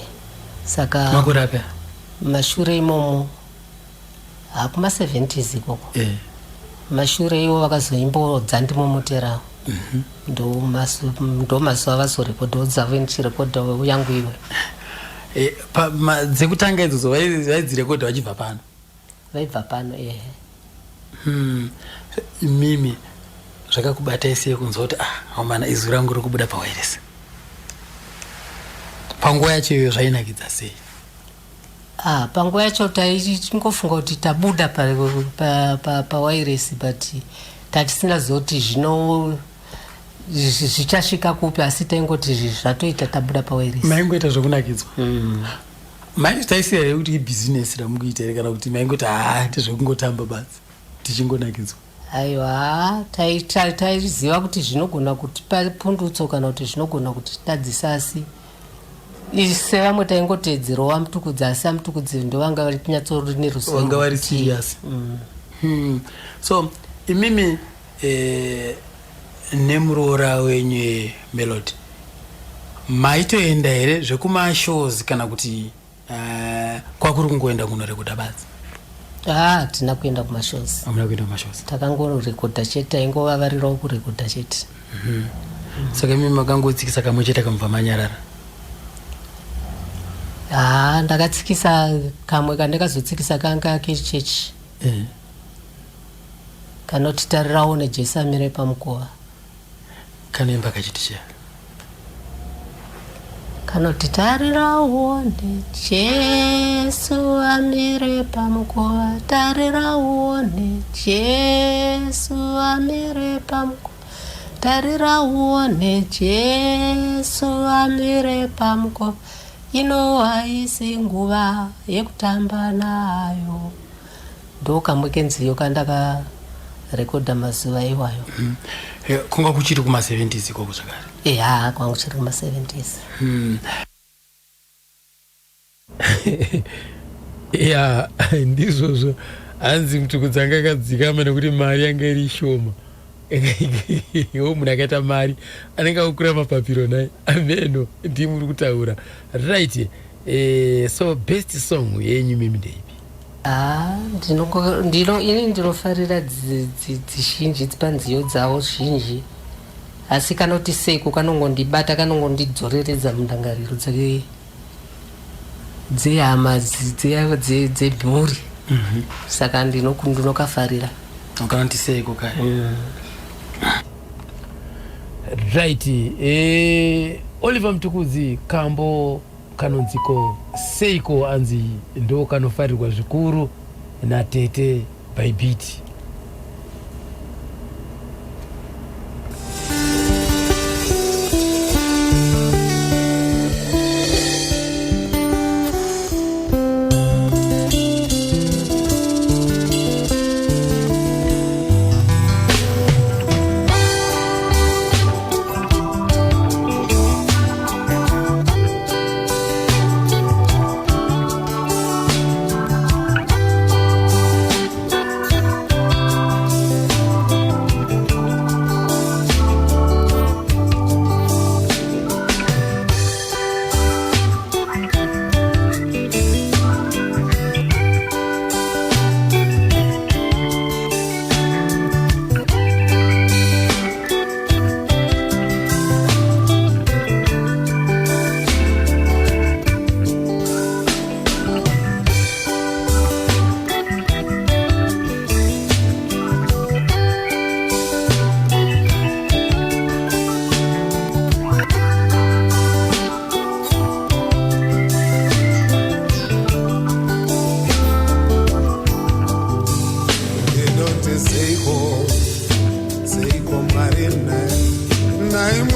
saka Makore api? Mashure imomo, hakuma-70s ikoko. Mashure ivo vakazoimbawo "Dzandimomotera". Ndo mazuva vazorekodhawo dzavo, ndichirekodha yangu iwe. Dzekutanga idzodzo vaidzirekodha vachibva pano? Vaibva pano, ehe. Imimi zvakakubatai sei kunzwa kuti, ah, amana, izwi rangu riri kubuda pawairesi? Panguva yacho iyoyo zvainakidza sei? Ah, panguva yacho taichingofunga kuti tabuda pawairesi, but tatisina zoti zvino zvichasvika kupi, asi taingoti zvatoita, tabuda pawairesi. Maingoita zvokunakidzwa? Taisiya here kuti ibhizinesi ramukuita here, kana kuti maingoti, haa, ndezvekungotamba badzi, tichingonakidzwa? Aiwa, taiziva kuti zvinogona kutipa pundutso kana kuti zvinogona kutitadzisa, asi sevamwe taingotedzerawo aMutukudzi, asi aMutukudzi ndovanga vari tinyatsori neruzivo. Vanga vari serious. So imimi nemuroora wenyu Melody maitoenda here zvekumashows, kana kuti kwakuri kungoenda kunorekodha badzi? Ah, hatina kuenda kumashows. Hamuna kuenda kumashows? Takangorekodha chete, taingovavarirawo kurekodha chete. Saka imimi makangotsikisa kamwe chete, kamubva manyarara? Ha, ndakatsikisa kamwe kandakazotsikisa kanga kechechi kanoti "Tarirawo neJesu amire pamukova". Kanoimba kachiti chiya? Kanoti, "Tarirawo neJesu amire pamukova, tarirawo neJesu amire pamukova, tarirawo neJesu amire pamukova, ino haisi nguva yekutamba nayo." Ndo kamwe kenziyo kandakarekodha mazuva iwayo. Kunga kuchiri kuma-70s ikoko zvakare? Eya, kwangu chiri kuma-70s. Ya, ndizvozvo. Hanzi Mutukudzi anga akadzikama nekuti mari yanga iri shoma. Wo munhu akaita mari anenge akukura mapapiro nai ameno ndimuri kutaura, right? So best song yenyu mimi ndeipi? Ha, ini ndinofarira dzizhinji panziyo dzavo zhinji, asi kanoti "Seiko" kanongondibata, kanongondidzoreredza mundangariro dzehama, dzemhuri, saka ndinokafarira. Kanoti "Seiko" kaya? Right, Oliver Mutukudzi, kambo kanonziko "Seiko", anzi ndo kanofarirwa zvikuru natete Bybit.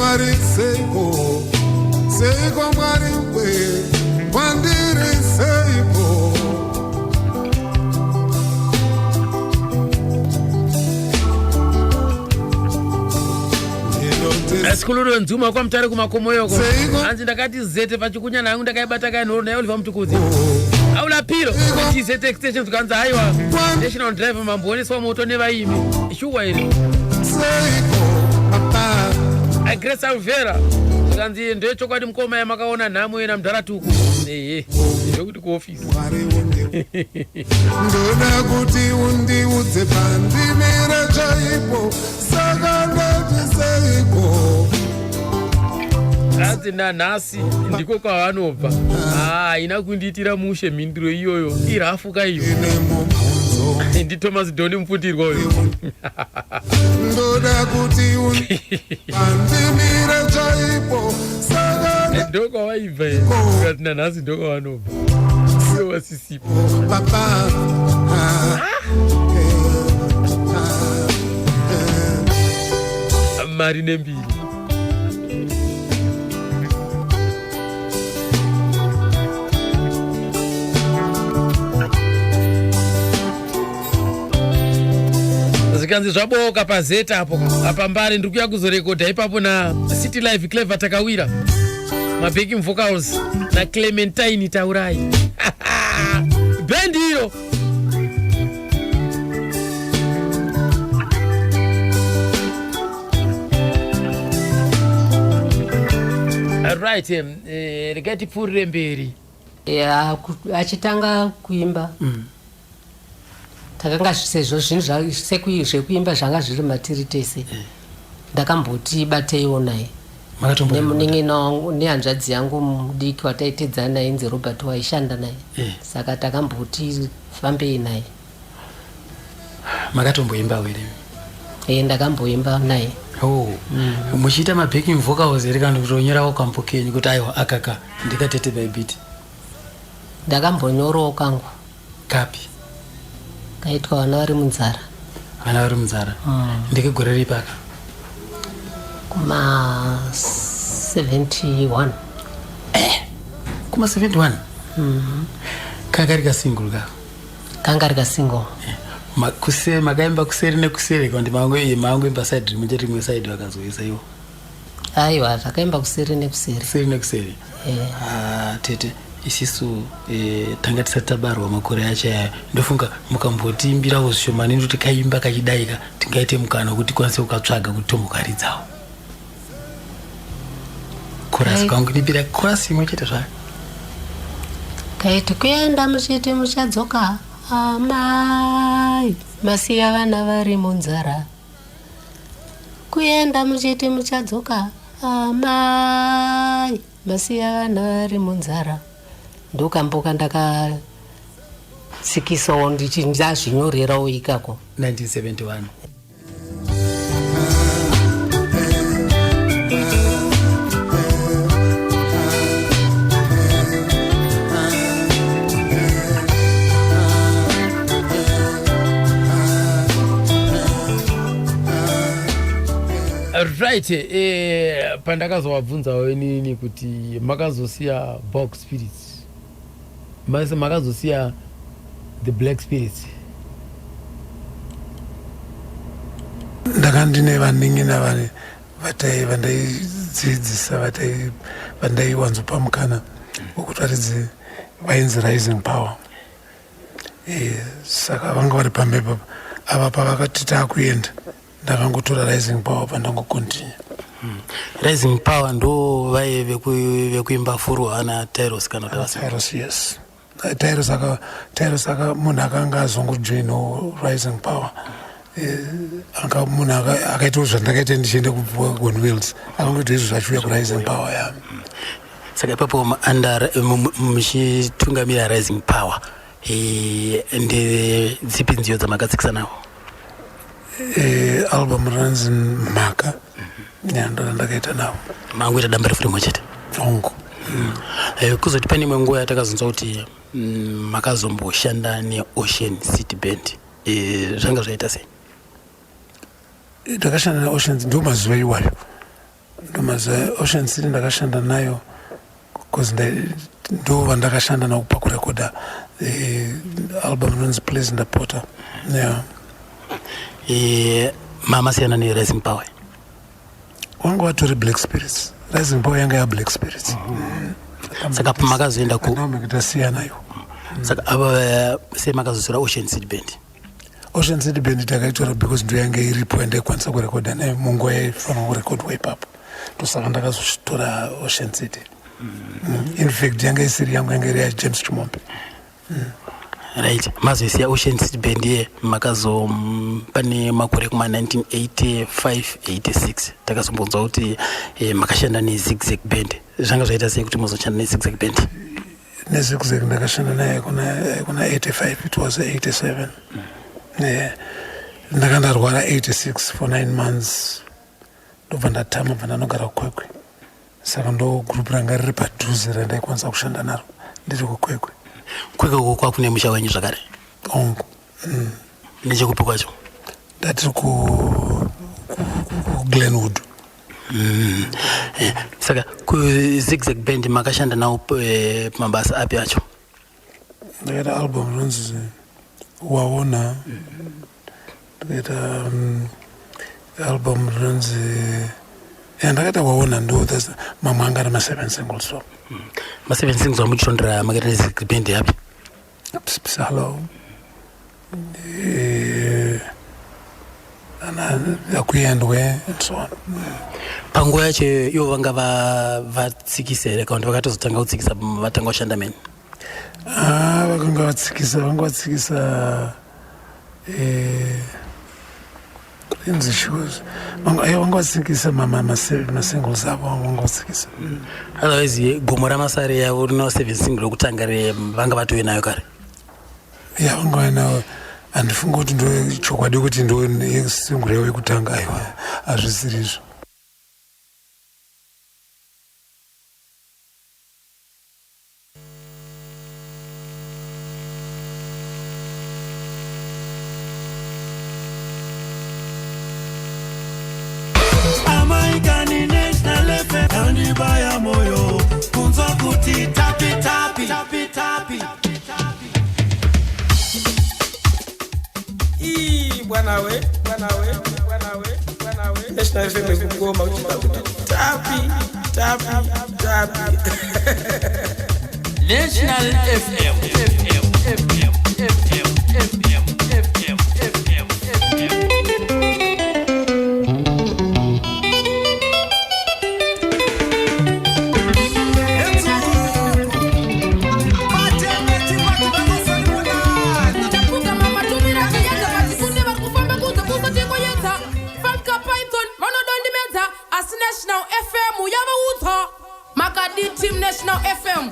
Mwari seiko, seiko Mwari we, kwandiri seiko. Sikhululwe Nzuma kwaMutare kumakomoyoko. Seiko. Hanzi ndakati zete pachikunyana hangu ndakaibata kainhoro naye Oliver Mutukudzi. Aulapiro chizete extension tukanzi haiwa national driver mamboneswa moto nevaimi. Shuwa iri. Seiko papa. Grace Alvera zvikanzi ndechokwadi mukoma yamakaona nhamo yena mudhara Tuku. Ehe ndokuti kuofisi. Mwari undi ndoda kuti undiudze pandimire chaipo, saka ndati seiko. Hanzi nanhasi ndiko kwavanobva. Haina kundiitira mushe mhinduro iyoyo, irafuka iyo. Ine mubvunzo. NdiThomas Doni mupfutirwa uyo. Ndoda kuti pandimire chaipo, saka Ndokwavaibva kati nanhasi ndokwavanobva uyo wasisipo. Papa. Mari nembiri. Zvikanzi zvaboka pazeta apo apa Mbare, ndiri kuya kuzorekodha ipapo na City Life Clever Takawira mabacking vocals naClementine Taurai, bhendi iro. Right, regai tipfuurire mberi. Ya, achitanga kuimba takanga sezvo zvinhu zvekuimba zvanga zviri matiri tese, ndakamboti bateiwo naye. Makatombo Nemunin'ina wangu nehanzvadzi yangu mudiki wataitedzana naye inzi Robert, waishanda naye. Saka takamboti fambei naye. Makatomboimbawo here? E, ndakamboimba naye. Oh, muchiita mabacking vocals here kana kutonyorawo kambo kenyu kuti aiwa akaka ndikatete Bybit? Ndakambonyorawo kangu. Kapi? Kaitwa Vana Vari Munzara. Vana Vari Munzara. Ndekegore ripi aka? Kuma 71. Kuma 71 kanga kasingle ka? Kanga ri kasingle. Makaimba kuseri nekuseri kandi mangoimba side rimwe chete, rimwe side vakazoisa iwo? Aiwa, takaimba kuseri nekuseri. Kuseri nekuseri. Eh. Ah, tete, isisu tanga tisati tabarwa makore acho aya. Ndofunga mukambotiimbirawo zvishomani ndoti kaimba kachidaika tingaite mukana wekuti tikwanise kukatsvaga kuti tombokaridzawo chorus. Kangu ndipira chorus imwe chete zvayo. Kaiti kuenda muchiti muchadzoka amai, masiya vana vari munzara. Kuenda muchiti muchadzoka amai, masiya vana vari munzara. Ndokamboka ndakatsikisawo ndichi ndazvinyorerawo ikako. 1971. Right, pandakazovabvunzawo inini kuti makazosiya Box Spirits, makazosiya the Black Spirits? Ndanga ndine vanin'ina vane vatai vandaidzidzisa, vatai vandaiwanzopa mukana wekuti varidze, vainzi Rising Power. Saka vanga vari pambepo ava. Pavakati taakuenda, ndakangotora Rising Power pandangocontinue. Rising Power ndo vaye vekuimba furu ana Tyros kana kuti vasi? Tyros, yes. Tyros aka munhu akanga azongojoinawo Rising Power. Anga munhu akaitawo zvandakaita ndichienda kuGon Wheels, akangoita izvo zvachiuya kuRising Power ya. Saka ipapo under muchitungamira Rising Power, ndedzipi nziyo dzamakatsikisa nawo? Album rinonzi Mhaka, ya, ndo randakaita navo. Mangoita damba refu rimwe chete? Hongu. Kuzoti pane imwe nguva yatakazonzwa kuti makazomboshanda neOcean City Band, zvanga zvaita sei? Ndakashanda neOceans, ndo mazuva iwayo. Ndomaziva Ocean City ndakashanda nayo because ndo vandakashanda navo pakurekodha eh, album inonzi Please Ndapota. Yeah. Eh, mamasiyana neRising Power? Wanga watori Black Spirits. Rising Power yanga yaBlack Spirits. Saka pamakazoenda ku Tasiyana iwo. Saka ava sei makazotora Ocean City Band? Ocean City Band takaitora because ndo yange iripo yandaikwanisa kurekodha nayo munguva yaifanira kurekodwa ipapo, ndosaka ndakazotora Ocean City. In fact yanga isiri yangu, yanga iri yaJames Chimombe. Right, mazoisiya Ocean City Band iye, makazo pane makore kuma 1985 86 takazombonzwa kuti makashanda neZigzag Band. Zvanga zvaita sei kuti muzoshanda neZigzag Band? NeZigzag ndakashanda naye kuna 85, it was 87. Yeah. Ndanga ndarwara 86 for 9 months, ndobva ndatama, bva ndanogara kuKwekwe. Saka ndo group ranga riri padhuze randaikwanisa kushanda naro ndiri kuKwekwe. Kwekwe uko kwakune musha wenyu zvakare? Ongu. Nechekupi kwacho? Ndatiri kuGlenwood. Saka kuZigzag Band makashanda nawo mabasa api acho? Ndakaita album rinonzi Waona, ndikaita album rinonzi, ya, ndakaita Waona, ndo mamwe anga ari ma7 singles so. Ma7 singles amuchitondera makaita neZigzag Band yapi? Psalo, ana Akuyendwe and so on. Panguva yacho ivo vanga vatsikisa here, kana kuti vakatozotanga kutsikisa vatanga kushanda meni? Ah, vakanga vatsikisa, vanga vatsikisa inzi shoes, vanga vatsikisa masingles avo, vanga vatsikisa. Otherwise Gomo Ramasare yavo rino 7 single rokutanga vanga vatove nayo kare? Ya, vanga vainayo. Handifungi kuti ndo chokwadi kuti ndo single yavo yekutanga. Aiwa, hazvisiri izvo. Amaikani, National FM yandibaya moyo, kunzwa kuti tapi tapi tapi tapi. Ii, bwana we, bwana we, bwana we, bwana we, National FM ikugoma kuchipa kuti tapi tapi tapi. National FM. FM FM FM FM FM FM FM. Tapugama matumira chiyedza patikunde vari kufamba kunze kusatingoyedza Fanka Python vanodondimedza, asi National FM yavaudza. Makadi team National FM,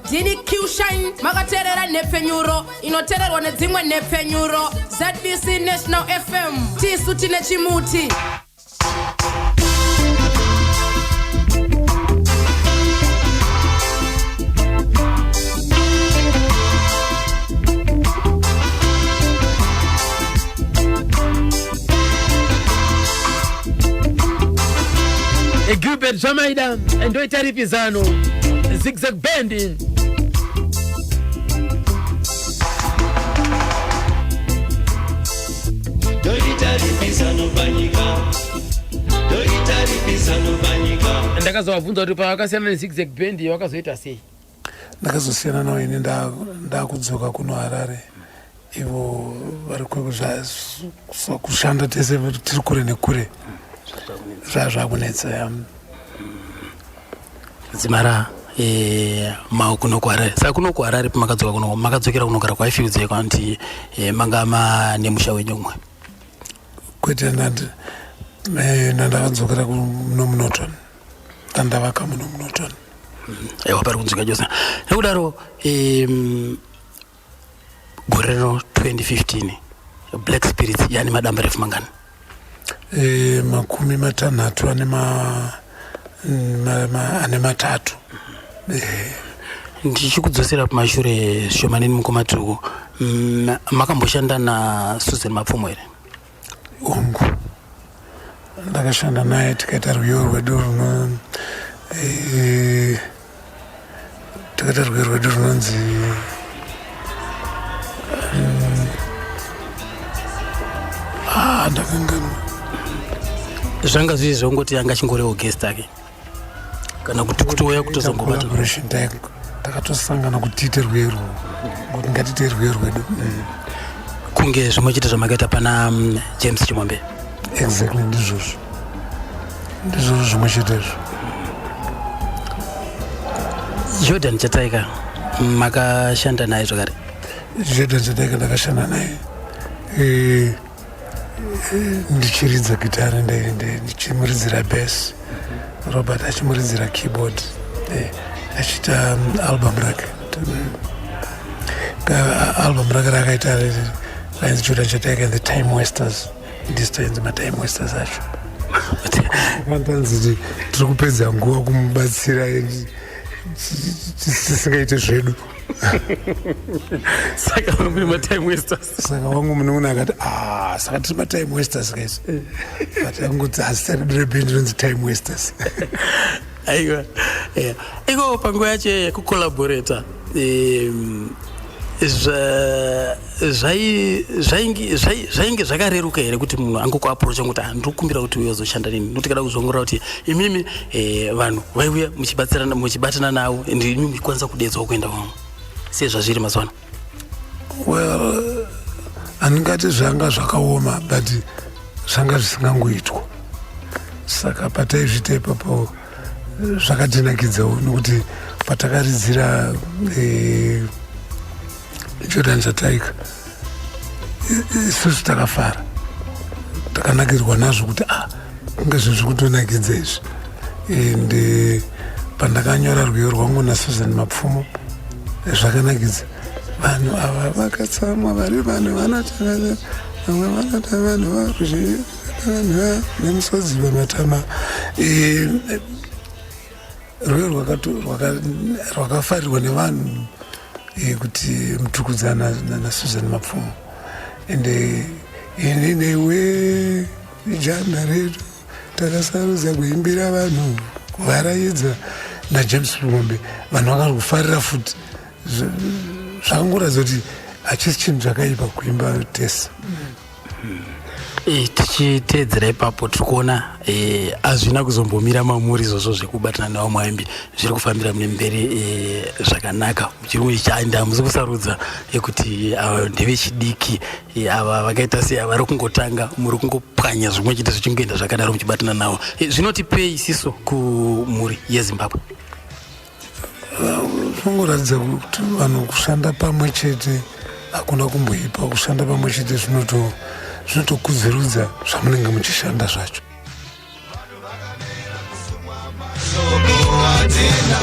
ndini Qshine, makateerera nhepfenyuro inoteererwa nedzimwe nhepfenyuro, ZBC National FM. Tisu tine chimuti. Gilbert Zvamaida, ndoita ripi zano? Zigzag Band. Ndoita ripi zano panyika? Ndoita ripi zano panyika? Ndakazovabvunza kuti pavakasiyana neZigzag Band vakazoita sei? Ndakazosiyana navo ini ndakudzoka kuno Harare, ivo vari kushanda. Tese tiri kure nekure, zvazvakunetsa, ya. Dzimara kuno kuHarare. Saka kuno kuHarare pamakadzoka kuno, makadzokera kunogara kwaIfields kana kuti manga mane musha wenyu umwe? Kwete, ndandakadzokera muno muNorton, ndandavaka muno muNorton. Aiwa, pari kunzwika chose. Nekudaro gore rino 2015 Black Spirits yani madamba refu mangani? 60 ane 3. Ndichikudzosera kumashure zvishomanini, mukoma Tuku, makamboshanda naSusan Mapfumo here? Hongu, ndakashanda naye, tikaita rwiyo rwedu. Eh, takaita rwiyo rwedu runonzi ah, ndakanganwa. Zvanga zviri zvongoti anga achingoriwo guest ake kana kuti kutouya kutozongobata? Collaboration, takatosangana kuti tiite rwiyo irworwo, kuti ngatiite rwiyo rwedu. Kunge zvimwe chete zvamakaita pana James Chimombe? Exactly, ndizvozvo, ndizvozvo zvimwe chetezvo. Jordan Chataika makashanda naye zvakare? Jordan Chataika ndakashanda naye, ndichiridza gitari, ndichimuridzira bass, Robert achimuridzira keyboard, achiita album rake. Album rake rakaita rainzi Jordan Chataika and the Time Wasters. Ndisu matime wasters acho. Kantanzi tiri kupedza nguva kumubatsira, tisingaite zvedu. Saka muri matime wasters. Saka wangu munoona akati, "Ah, saka tiri matime wasters guys," but angoti azita redu rebhendi rinonzi Time Wasters. Aiwa, yeah. Iko panguva yacho yekucollaborata, zvainge zvakareruka here kuti munhu angokuapproacha kuti, "Ah, ndiri kukumbira kuti uye uzoshanda neni"? Nokuti kada kuzongorora kuti imimi, vanhu vaiuya muchibatsirana, muchibatana navo, and imi muchikwanisa kudedzwa kuenda kwamwe sezvazviri mazuva ano? Well, handingati zvanga zvakaoma, but zvanga zvisingangoitwa. Saka pataizviita ipapo zvakatinakidzawo, nokuti patakaridzira Jordan Chataika, isusu takafara, takanakirwa nazvo kuti, ah, kunge zvinhu zviri kutonakidza izvi. And pandakanyora rwiyo rwangu naSusan Mapfumo, zvakanakidza. Vanhu ava vakatsamwa, vari vanhu vanotanga, vamwe vanota, vanhu varuzhinji, vanhu nemusodzi pamatama. Rwiyo rwakafarirwa nevanhu, kuti Mutukudza naSusan Mapfumo. And ini newe jana redu takasarudza kuimbira vanhu, kuvaraidza, naJames Chimombe, vanhu vakari kufarira futi. Zvakangoratidza kuti hachisi chinhu chakaipa kuimba tese. Tichiteedzera ipapo, tiri kuona hazvina kuzombomira mamuri izvozvo zvekubatana nevamwe vaimbi, zviri kufambira mune mberi zvakanaka. Muchiri kuchanda, hamusi kusarudza kuti ava ndevechidiki, ava vakaita sei, ava vari kungotanga. Muri kungopwanya zvimwe chete, zvichingoenda zvakadaro muchibatana navo. Zvinotipei isiso kumhuri yeZimbabwe? Zvinongoratidza kuti vanhu kushanda pamwe chete hakuna kumboipa. Kushanda pamwe chete zvinotokudzirudza zvamunenge muchishanda zvacho. Soko hatina.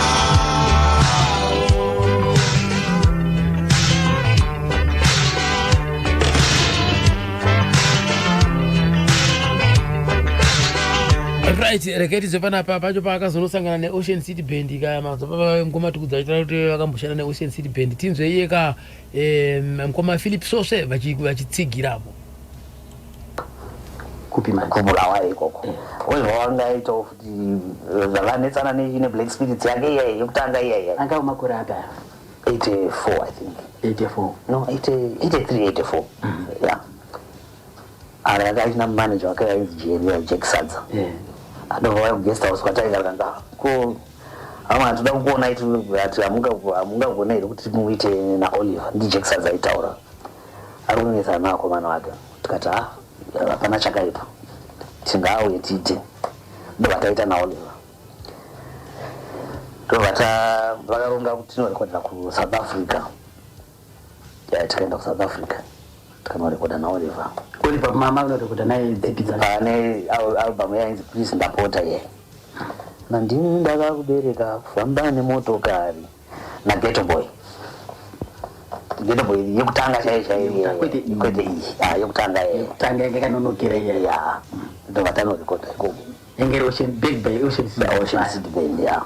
Right, regai tizwe panapa pacho paakazonosangana neOcean City Band ka. Mazopapa ngoma tikudza achitaura kuti vakamboshanda neOcean City Band. Tinzwe iye ka, mukoma Philip Sose vachitsigirapo. Kupi manje? KuBulawayo ikoko. Oliver wangaitawo futi zvakanetsana neBlack Spirits yake iyaiya yekutanga iyaiya. Angava makore api aya? 84, I think. 84? No, 80, 83, 84, yeah. Ara yanga achina manager wake ainzi Jerry Jack Sadza. Adobva vaya kuguest house kwataigara, kanzi, "Ah, ko hama, toda kukuona iti ati hamungagona here kuti muite naOliver?" NdiJack Sadza aitaura, ari kunetsana naakomana wake. Tikati, "Ha, hapana chakaipa, tingauye tiite." Ndobva taita naOliver. Ndobva ta vakaronga kuti tinorekodera kuSouth Africa. Ya, tikaenda kuSouth Africa, tikanorekoda naOliver. Oliver mama unorekoda naye dzipi dzacho? Pane album yainzi Please Ndapota ye nandini ndakakubereka, kufamba nemotokari, naGhetto Boy. Ghetto Boy yekutanga chaiyo chaiyo. Kwete iyi. Kwete iyi. Ah, yekutanga ye. Yekutanga yanga yakanonokera iya. Ya, ndobva tanorekoda ikoko. Yange iri Ocean back by Ocean City. Ocean City Band, ya.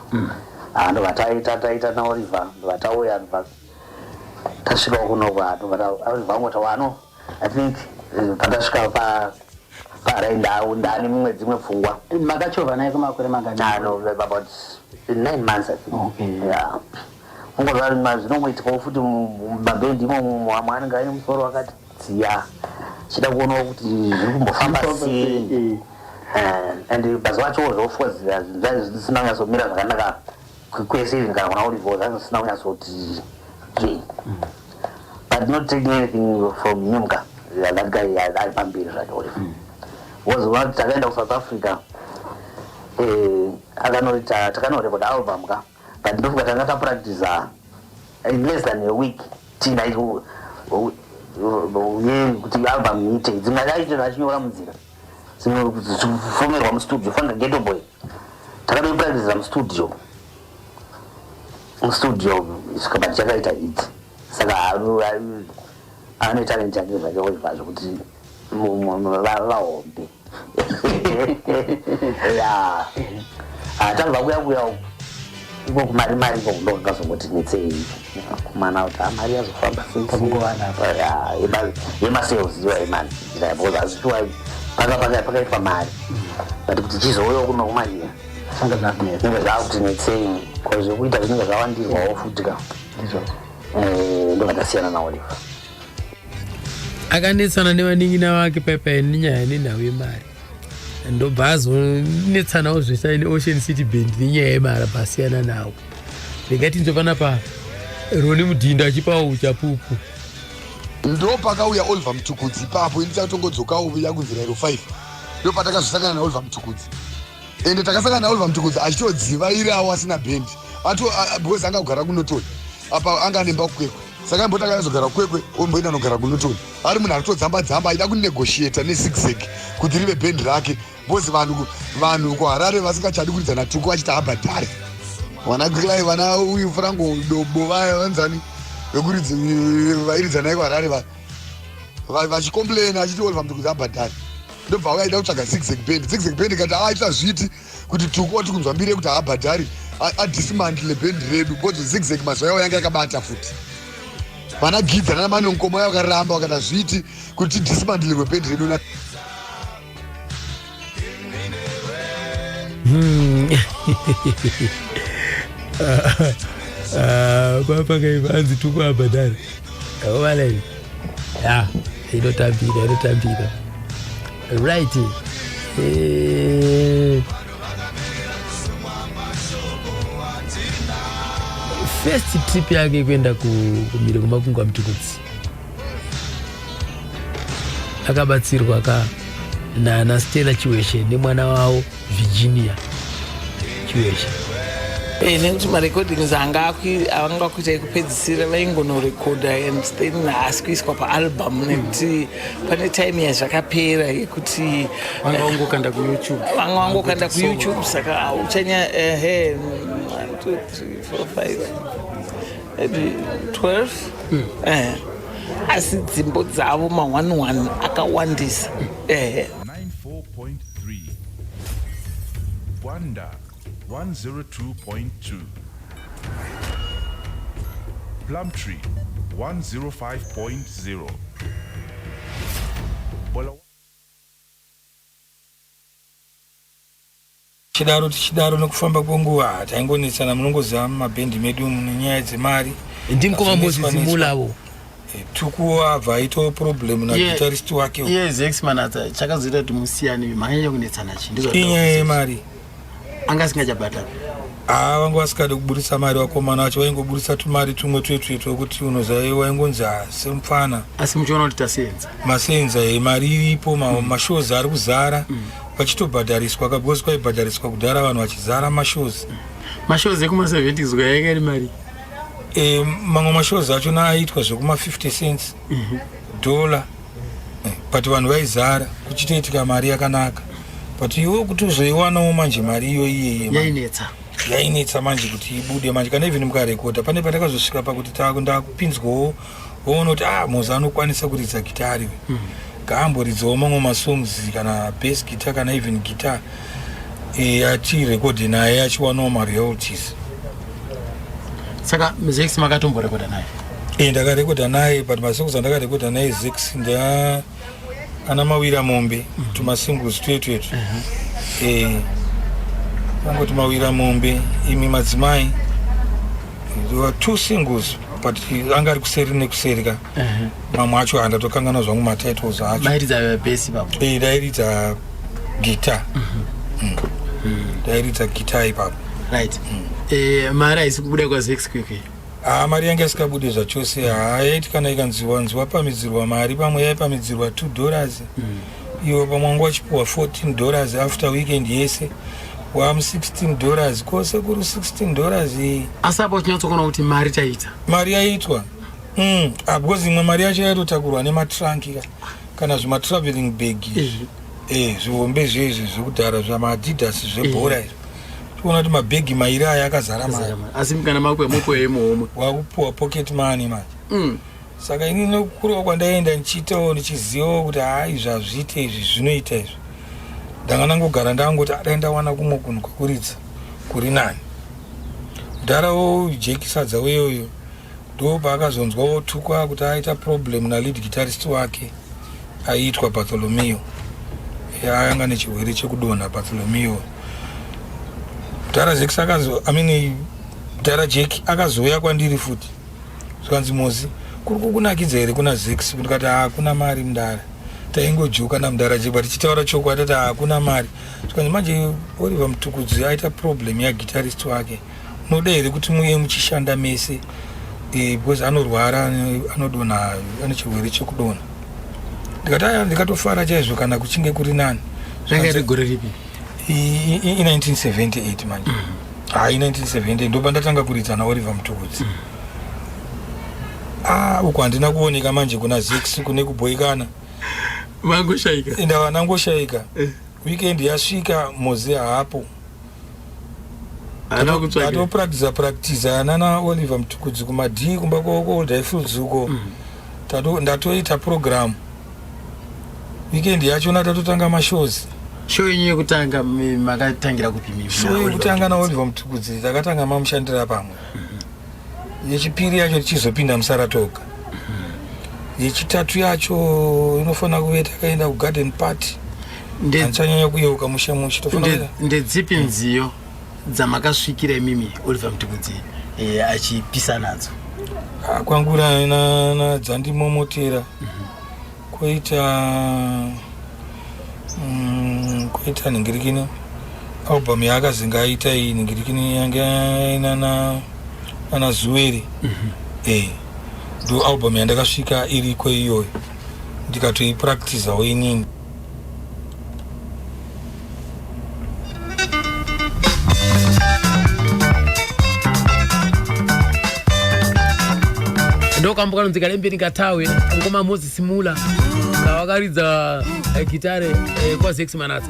Ah, ndobva taita naOliver. Ndobva tauya, ndobva tasvikawo kunoko. Ndobva Oliver angoti wano, I think, patasvika pa Parai ndau ndane mimwe dzimwe pfungwa. Makachovha naye kwemakore mangani? No, about 9 months, I think. Yeah. Ungozva zvinongoitikawo futi mumabhendi imomo, amwe anenge aine musoro wakati dziya, chida kuonawo kuti zviri kumbofamba sei. And mazuva achowo zvo, of course, zvinhu zvisina kunyatsomira zvakanaka kwese, even kana kuna Oliver zvanga zvisina kunyatsoti zve, but not taking anything from him ka. Yeah, that guy ari pamberi zvake Oliver, because unoti takaenda kuSouth Africa, akanoita, takanorekoda album ka, but ndofunga tanga tapractiza in less than a week tina ye kuti album iite. Dzimwe achiita achinyora munzira, dzimwe dzichifomerwa mustudio. Fanga Ghetto Boy takatoipractiza mustudio, but chakaita hit. Saka ane talent yake zvake Oliver, zvekuti vahombe ya tabva kuya kuya iko kumari mari iko ndo kakazongoti netsei kumana kuti mari yazofamba sei yemasales iwa imani, because azvichiwa paka paka pakaitwa mari, but kuti chizouyawo kuno kumari zvinenge zvakuti netsei, because zvekuita zvinenge zvawandirwawo futi ka. Ndobva tasiyana naOliver. Akanetsana nevanin'ina vake paipai nenyaya nenhau yemari, ndobva azonetsanawo zvese neOcean City Band nenyaya yemari, abva asiyana nawo. Ndingatinzwe panapa Roni Mudhindo achipawo uchapupu. Ndo pakauya Oliver Mutukudzi ipapo. Ini tatongodzokawo yakunzi Rairo 5, ndo patakazosangana naOliver Mutukudzi. Ende takasangana naOliver Mutukudzi achitodzivairawo asina bhendi ato, because anga kugara kuNorton apa, anga anemba kuKwekwe. Saka imboti akazogara kuKwekwe, omboenda nogara kuNorton, ari munhu aritodzamba dzamba, aida kunegotiata neZigzag kuti rive bhendi rake, because vanhu kuHarare vasingachadi kuridza naTuku, vachiti habhadhari. Vana Clay, vana uyu Franco Dobo, vaya vanzani vekuridza vairidza naye kuHarare, vachicomplaina achiti Oliver Mutukudzi abhadhari. Ndobva auya kutsvaga Zigzag Band. Zigzag Band ikati aita zviti kuti Tuku wati kunzwa mbiri yekuti haabhadhari, adismantle band redu, because Zigzag mazuva yavo yanga yakabata futi vana Gidza nana Manonkomo. Vaya vakaramba, vakati hazviiti kuti tidismantlirwe band redu. Papakaipa, anzi Tuku abhadhari ovalei ya inotambika, inotambika, right. First trip yake kuenda kumhiri kwemakungwa, Mutukudzi akabatsirwa ka nana Stella Chiweshe nemwana wavo Virginia Chiweshe. Nekuti marecordings anga avanga kuita ekupedzisira, vaingonorekodha and then haasi kuiswa paalbum, nekuti pane time yazvakapera yekuti vanga vangokanda kuYouTube. Vanga vangokanda kuYouTube, saka uchanya ehe 1 2 3 4 5 maybe 12. Asi dzimbo dzavo ma11 akawandisa ehe. 94.3 Gwanda, 102.2 Plumtree, 105.0 Bola. Tichidaro tichidaro, nekufamba kwenguva taingonetsana. Munongoziva mumabhendi medu mune nyaya dzemari. Ndimukoma Moses Mulavo. Tuku abva aitawo problem naguitarist wake. Iye Zex Manatsa, chakazoita kuti musiyane makanyanya kunetsana chii? Ndizvo. Inyaya yemari. Anga asingachabhadhara? Haa, vanga vasikade kuburisa mari. Vakomana vacho vaingoburisa tumari tumwe twetwe twekuti unoziva waingonzi ha semupfana. Asi muchiona kuti tasenza. Masenza e mari iripo, mashows ari kuzara, vachitobhadhariswa ka, because kwaibhadhariswa kudhara, vanhu vachizara mashows. Mashows ekuma70s kwayainga iri mari? Mamwe mashows achona aiitwa zvekuma 50 cents, dollar, but vanhu vaizara, kuchitoitika mari yakanaka. But iwe kuti uzoiwanawo manje mari iyo iyeye yainetsa. Yainetsa manje kuti ibude manje. Kana even mukarekodha, pane patakazosvika pakuti ndakupinzwawo, voona kuti ah, Moza anokwanisa kuridza gitari, ngaamboridzawo mamwe masongs, kana bass guitar, kana even guitar, achirekodhe naye, achiwanawo maroyalties. Saka Zex makatomborekodha naye? Ndakarekodha naye, but masongs andakarekodha naye Zex nda Ana mawira mombe, tumasingles tuetwetu. Angoti mawira mombe, imi madzimai. There were two singles, but anga ari kuseri nekuseri ka. Mamwe acho handatokanganwa zvangu matitles acho. Mairidza bhesi ipapo? Ndairidza guitar. Ndairidza guitar ipapo. Right. Mari haisi kubuda kwaZex Kwekwe? Haa, mari yanga isikabude zvachose. Haa, yaiti kana ikanziwa nziwa pamidzirwa mari, pamwe yaipamidzirwa $2, iwo pamwe wanga wachipuwa $14 after weekend yese, wamu $16 kwose kuri $16 iyi. Asi apo uchinyatsokuona kuti mari taita? Mari yaitwa. Ah, because imwe mari yacho yaitotakurwa nematranki ka, kana zvimatraveling bag izvi, zvihombe zvezvi zvekudhara zvamaadidas zvebhora izvi. Toona kuti mabhegi mairi aya akazara mari. Asi kana makupe mupuwe yemuhomwe? Wakupuwa pocket money manje. Saka ini nokukurawo kwandaenda ndichiitawo, ndichizivawo kuti haa, izvi hazviite, izvi zvinoita izvi, ndanga ndangogara ndangoti adai ndawana kumwe kunhu kwekuridza kuri nani. Mudharawo Jeki Sadza uyoyo ndo paakazonzwa otukwa kuti aita problem nalead guitarist wake aiitwa Bartholomeo. Anga nechirwere chekudonha Bartholomeo. Mudhara Zex akazo, I mean, mudhara Jack akazouya kwandiri futi, zvikanzi, "Mozi, kuri kukunakidza here kuna Zex?" Ndikati, "Hakuna mari, mudara." Taingojuka namudara Jack, but tichitaura chokwadi, tati hakuna mari. Zvikanzi, "Manje Oliver Mutukudzi aita problem yaguitarist wake, unoda here kuti muye muchishanda mese, because anorwara, anodonha, ane chirwere chekudonha?" Ndikati, "Aya, ndikatofara chaizvo kana kuchinge kuri nani." Zvanga iri gore ripi? I1978 manje. Hai, 1978 ndopa ndatanga kuridza naOliver Mutukudzi. Ah, uku handina kuoneka manje kuna Zex, kune kubhoikana. Vangoshayika? Ndava ndangoshayika. Weekend yasvika, Mozi haapo. Haana kutsvaga. Ndatopractiza practiza nana Oliver Mutukudzi kumadhii kumba kuOld Highfields uko. Ndatoita program weekend yachona, tatotanga mashows. Show yenyu yekutanga makatangira kupi mimi? Show yekutanga naOliver Mutukudzi takatanga mamushandira pamwe. Yechipiri yacho tichizopinda muSaratoga. Yechitatu yacho inofanira kuve takaenda kuGarden Party. Handichanyanya kuyeuka mushe mushe, tofanira Ndedzipi nziyo dzamakasvikira imimi Oliver Mutukudzi achipisa nadzo? Ah, kwangu na dzandimomotera, koita koita nhingirikini album yaakazinga aita iyi, nhingirikini yanga inana ana Zuwere. Ndo album yandakasvika iriko iyoyo, ndikatoipractizawo inini. Ndokambo kanonzi Kalembeni Katawe, ngoma Moses Mula kawakaridza gitare kwaZex Manatsa.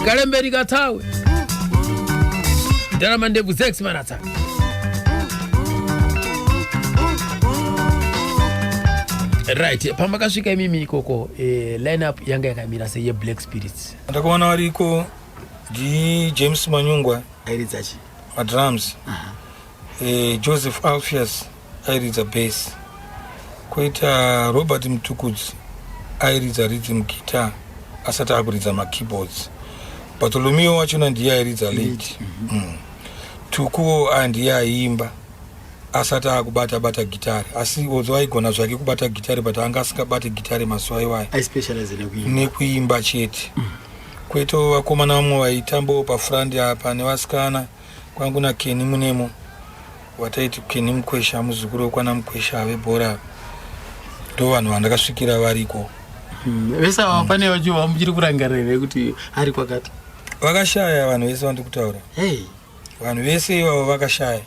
Kalembeni Katawe, ndarama ndebvu, Zex Manatsa. Right, pamakasvika imimi ikoko, line up yanga yakamira sei yeBlack Spirits? Ndakaona variko ndiJames Manyungwa. Airidza chi? Madrums. Joseph Alpheus airidza bass, koita Robert Mutukudzi airidza rhythm guitar asati akuridza makeyboards. Bartolomeo wachona ndiye airidza lead. Tukuwo ndiye aiimba asati akubata bata gitare, asi although aigona zvake kubata gitare, but anga asingabati gitare mazuva iwayo. Aispecialize nekuimba. Nekuimba chete. Kwoitawo vakomana vamwe vaitambawo pafront apa nevasikana. Kwangu naKeni Munemo, wataiti Keni Mukwesha, muzukuru wekwana Mukwesha vebhora. Ndo vanhu vandakasvikira variko. Vese ava pane vacho vamuchiri kurangarira here kuti ari kwakati? Vakashaya vanhu vese vandiri kutaura. Hey. Vanhu vese ivavo vakashaya.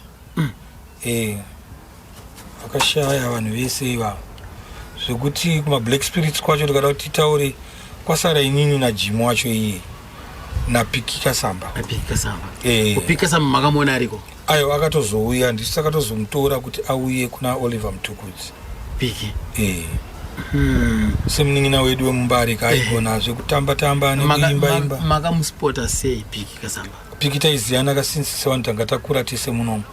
Vakashaya vanhu vese ivavo, zvekuti kumaBlack Spirits kwacho, tikada kuti titaure, kwasara inini naJimu wacho iye naPiki Kasamba. Napiki Kasamba. Eh. Kupiki Kasamba makamuona ariko? Ayo, akatozouya, ndisu takatozomutora kuti auye kuna Oliver Mutukudzi. Piki? Eh. Semunin'ina wedu wemuMbare kaaigona zvekutamba tamba nekuimba imba. Makamuspota sei Piki Kasamba? Piki taiziyana kasinsi sevanhu tanga takura tese munomu.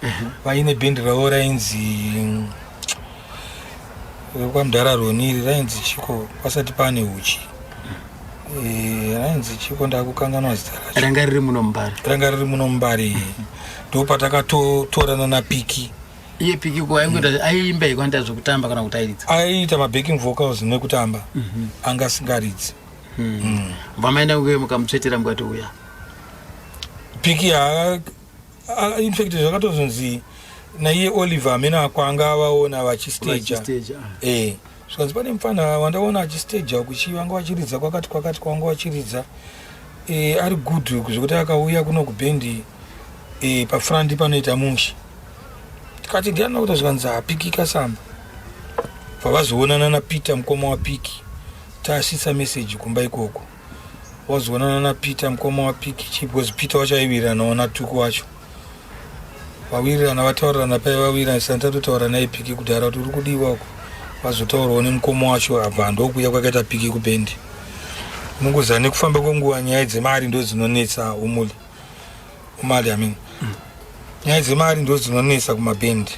Vaine bhendi ravo rainzi rekwamudhara Roni iri rainzi chiko pasati pane huchi. Rainzi chiko, ndakukanganwa zita racho. Ranga riri muno muMbare? Ranga riri muno muMbare, ndo patakatotorana naPiki. Iye Piki ko aingoita, aiimba ikwanita zvekutamba kana kuti airidza? Aiita mabacking vocals nekutamba, anga asingaridzi. Vamaenda kuye mukamutsvetera mukati uya? Piki in fact zvakatozonzi naiye Oliver amene akwanga avaona vachistaja. Vachistaja, ah. Zvikanzi pane mufana wandaona achistaja kuchi vanga vachiridza kwakati kwakati kwanga vachiridza, ari good zvekuti akauya kuno kubhendi, pafront panoita mushe. Tikati ndiani kuita? Zvikanzi haPiki Kasamba. Bva vazoonana naPeter, mukoma waPiki. Tasvitsa meseji kumba ikoko, wazoonana naPeter, mukoma waPiki chi, because Peter wacho aiwiriranawo naTuku wacho. Vawirirana, vataurirana pai, vawirirana sani tatotaura naye Piki kudhara kuti uri kudiwa uko. Vazotaurawo nemukoma wacho, abva ndokuuya kwakaita Piki kubhendi. Unongoziva nekufamba kwenguva nyaya dzemari ndo dzinonetsa umuli umali, I mean, nyaya dzemari ndo dzinonetsa kumabhendi.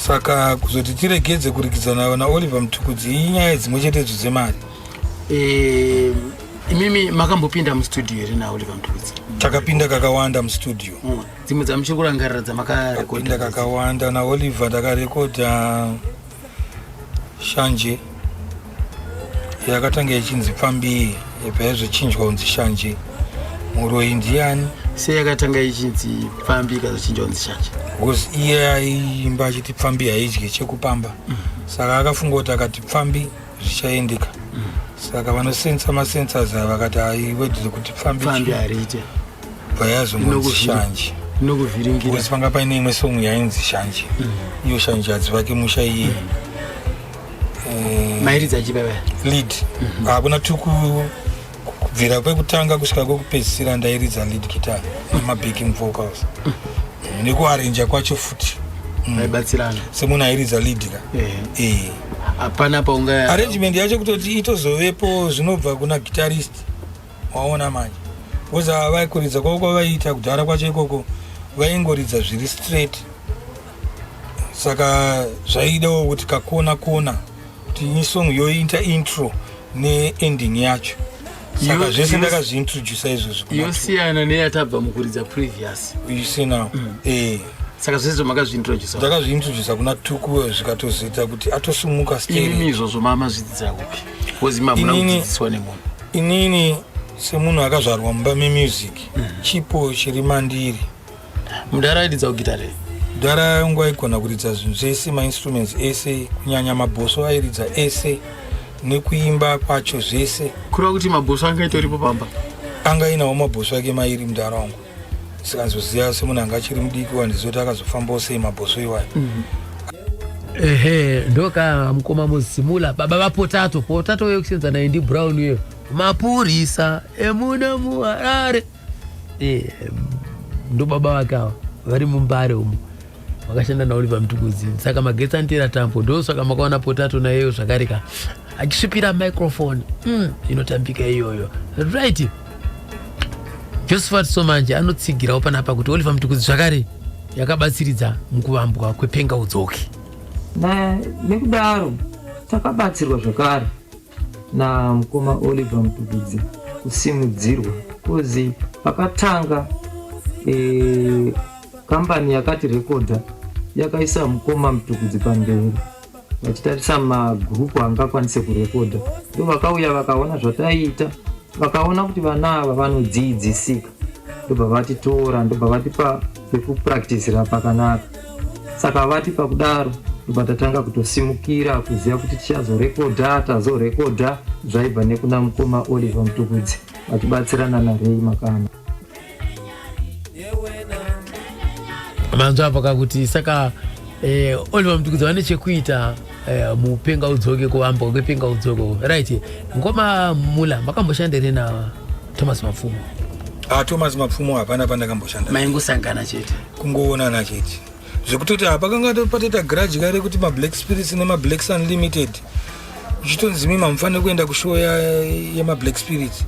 Saka kuzoti tiregedze kurikidzana naOliver Mutukudzi inyaya dzimwe chetedzo dzemari. Imimi makambopinda mustudio here naOliver Mutukudzi? Takapinda kakawanda mustudio. Dzimwe dzamuchiri kurangarira dzamakarekodha? Pinda kakawanda naOliver. Ndakarekodha Shanje yakatanga ichinzi Pfambiye, yabva yazochinjwa kunzi Shanje, Muroyi Ndiani. Sei yakatanga ichinzi Pfambi ikazochinjwa kunzi Shanje? Because iye aiimba achiti pfambi haidye chekupamba, saka akafunga kuti akati pfambi zvichaendeka. Saka vanosensa masensors ava vakati aiwedzere kuti pfambi. Pfambi hariite. Bva yazongonzi Shanje. Inokuvhiringira. Because panga paine imwe song yainzi Shanje, iyo Shanje hadzivake musha iye. Mairidza chibaba? Lead. Hakuna Tuku, kubvira kwekutanga kusvika kwekupedzisira ndairidza lead guitar nemabacking vocals nekuarenja kwacho futi. Maibatsirana. Semunhu airidza lead ka. Hapana paunga Arrangement yacho kutoti itozovepo zvinobva kuna guitarist, waona manje, because vaikuridza kwavo kwavaiita kudhara kwacho ikoko vaingoridza zviri straight, saka zvaidawo kuti kakona kona kuti isong yoita intro neending yacho, saka zvese ndakazviintrodusa izvozvo kuna Yosiyana neyatabva mukuridza previous. You see now. Saka zvese makazviintrodusa? Ndakazviintrodusa kuna Tuku, zvikatozoita kuti atosumuka Imimi stereo. Izvozvo mamazvidzidza kupi? Because imi hamuna kudzidziswa nemunhu. Inini semunhu akazvarwa mumba memusic, chipo chiri mandiri. Mudhara airidza kugitare? Mudhara yangu aigona kuridza zvinhu zvese, mainstruments ese, kunyanya mabhoso airidza ese nekuimba kwacho zvese. Kureva kuti mabhoso anga itoripo pamba? Anga ainawo mabhoso ake mairi mudhara wangu. Sikanzoziva semunhu anga achiri mudiki, wandizoti akazofambawo sei mabhoso iwayo. Ehe, ndoka mukoma Muzimula, baba vaPotato. Potato wekusenza naye ndiBrown uyo, mapurisa emuno muHarare. Ndo baba vake ava vari muMbare umo, vakashanda naOliver Mutukudzi. Saka magetsi anotera tambo, ndosaka makaona Potato naiyeyo zvakare ka achisvipira microphone inotambika iyoyo. Right, Josephat Somanje anotsigirawo panapa kuti Oliver Mutukudzi zvakare yakabatsiridza mukuvambwa kwePenga Udzoke. Nekudaro takabatsirwa zvakare namukoma Oliver Mutukudzi kusimudzirwa, 'cause pakatanga kambani yakati rekodha yakaisa mukoma Mutukudzi pamberi vachitarisa magurupu angakwanise kurekodha. Ndo vakauya vakaona zvataiita, vakaona kuti vana ava vanodzidzisika, ndobva vatitora, ndobva vatipa pekupraktisira pakanaka. Saka vatipa kudaro, ndobva tatanga kutosimukira kuziva kuti tichazorekodha. Tazorekodha zvaibva nekuna mukoma Oliver Mutukudzi vachibatsirana naRay Makama. Manzwa apo kakuti saka Oliver Mutukudzi vane chekuita muPenga Udzoke, kuvambwa kwePenga Udzoke. Right, ngoma Mula, makamboshanda here naThomas Mapfumo? Ah, Thomas Mapfumo hapana pandakamboshanda. Maingosangana chete? Kungoonana chete, zvekutoti hapakanga patoita grudge kare kuti maBlack Spirits nemaBlacks Unlimited, uchitonzi mimi hamufaniri kuenda kushow yemaBlack Spirits.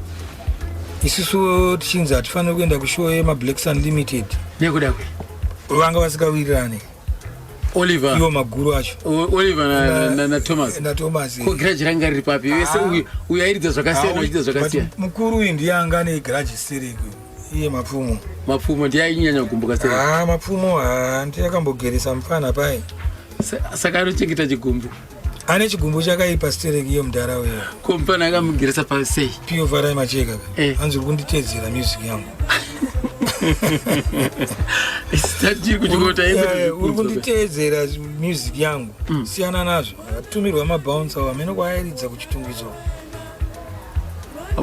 Isusu tichinzi hatifaniri kuenda kushow yemaBlacks Unlimited. Nekuda kwe? Vanga vasikawirirane. Oliver. Iwo maguru acho. Oliver naThomas. NaThomas. Ko giraji ranga riri papi? Wese uyu airidza zvakasiyana, uchiridza zvakasiyana. Mukuru uyu ndiye anga ane giraji stereki. Iye Mapfumo. Mapfumo ndiye ainyanya kugumbuka stereki. Ah, Mapfumo ndiye akambogeresa mufana paye. Saka anochengeta chigumbu. Ane chigumbu chakaipa stereki iye mudhara uyo. Ko mufana akamugeresa pa sei? Pio Farai Macheka. Hanzi uri kunditedzera music yangu. Tiri kuchikota Uri kunditeedzera music yangu. Siyana nazvo. Atumirwa mabouncer amene kwaairidza kuChitungwizo.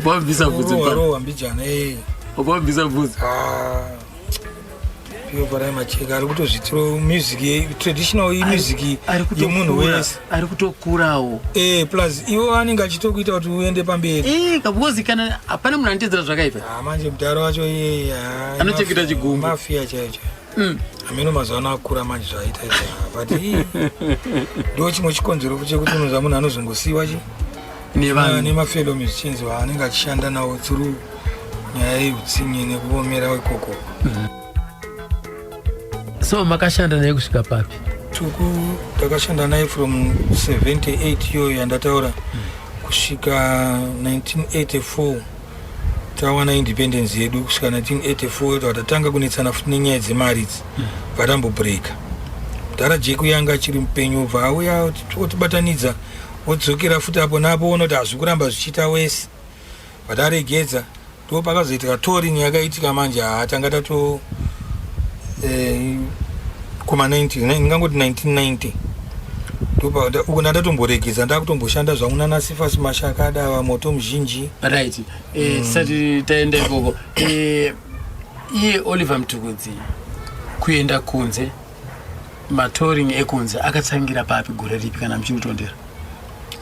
Wabvisa bvudzi mufana. Rohwa mbijana eh. Wabvisa bvudzi. Ah. Pio Farai Macheka ari kutozvitiro music traditional music yemunhu wese. Ari kutokurawo. Eh, plus iwo anenge achitokuita kuti uende pamberi. Eh, because kana hapana munhu anotedzera zvakaipa. Ah, manje mudhara wacho iye Anochengeta chigumbu. Mafia chaiyo chaiyo. Ameno mazuva ano akura manje zvaita izvi. But ndo chimwe chikonzero chekuti unonzwa munhu anozongosiyiwa chi Nevanhu. Nemafellow musicians vaanenge achishanda nawo through nyaya yeutsinye nekuomera ikoko. So makashanda naye kusvika papi? Tuku takashanda naye from 78 iyoyo yandataura kusvika 1984 tawana independence yedu. Kusvika 1984 tatanga kunetsana futi nenyaya dzemari idzi, vatambobreaka. Mudhara Jeku yanga achiri mupenyu, obva auya otibatanidza, wodzokera futi apo napo, ona kuti hazvi kuramba zvichiita wese, vataregedza. Ndo pakazoitika touring yakaitika manje. Haa, tanga tato kuma 90, ndingangoti 1990 uko ndandatomboregedza, ndakutomboshanda zvangu nana Sifasi Mashakada, Moto Muzhinji. Right, tisati taenda ikoko, iye Oliver Mtukudzi kuenda kunze, matouring ekunze akatsangira papi, gore ripi kana muchikutondera?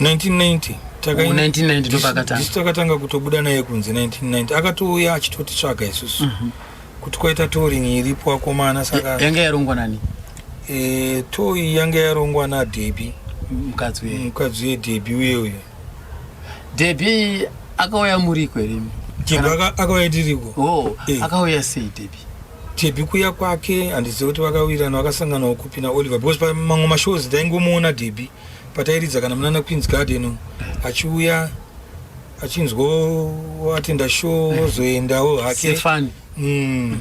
1990. Oh, 1990 ndopakatanga. Ndisu takatanga kutobuda naye kunze 1990. Akatouya achitotitsvaga isusu kuti kwaita touring iripo akomana, saka Yanga yarongwa nani? Tour iyi yanga yarongwa naDebi. Mukadzi uye? Mukadzi uye, Debi uye uye. Debi akauya muriko here imi? Debi akauya tiriko. Oh, akauya sei Debi? Debi kuya kwake handizivi kuti vakawirirana, vakasanganawo kupi naOliver, because pamamwe mashows ndaingomuona Debi patairidza kana munana Queens Garden umu, achiuya achinzwa atenda show, ozoendawo hake. Sefani.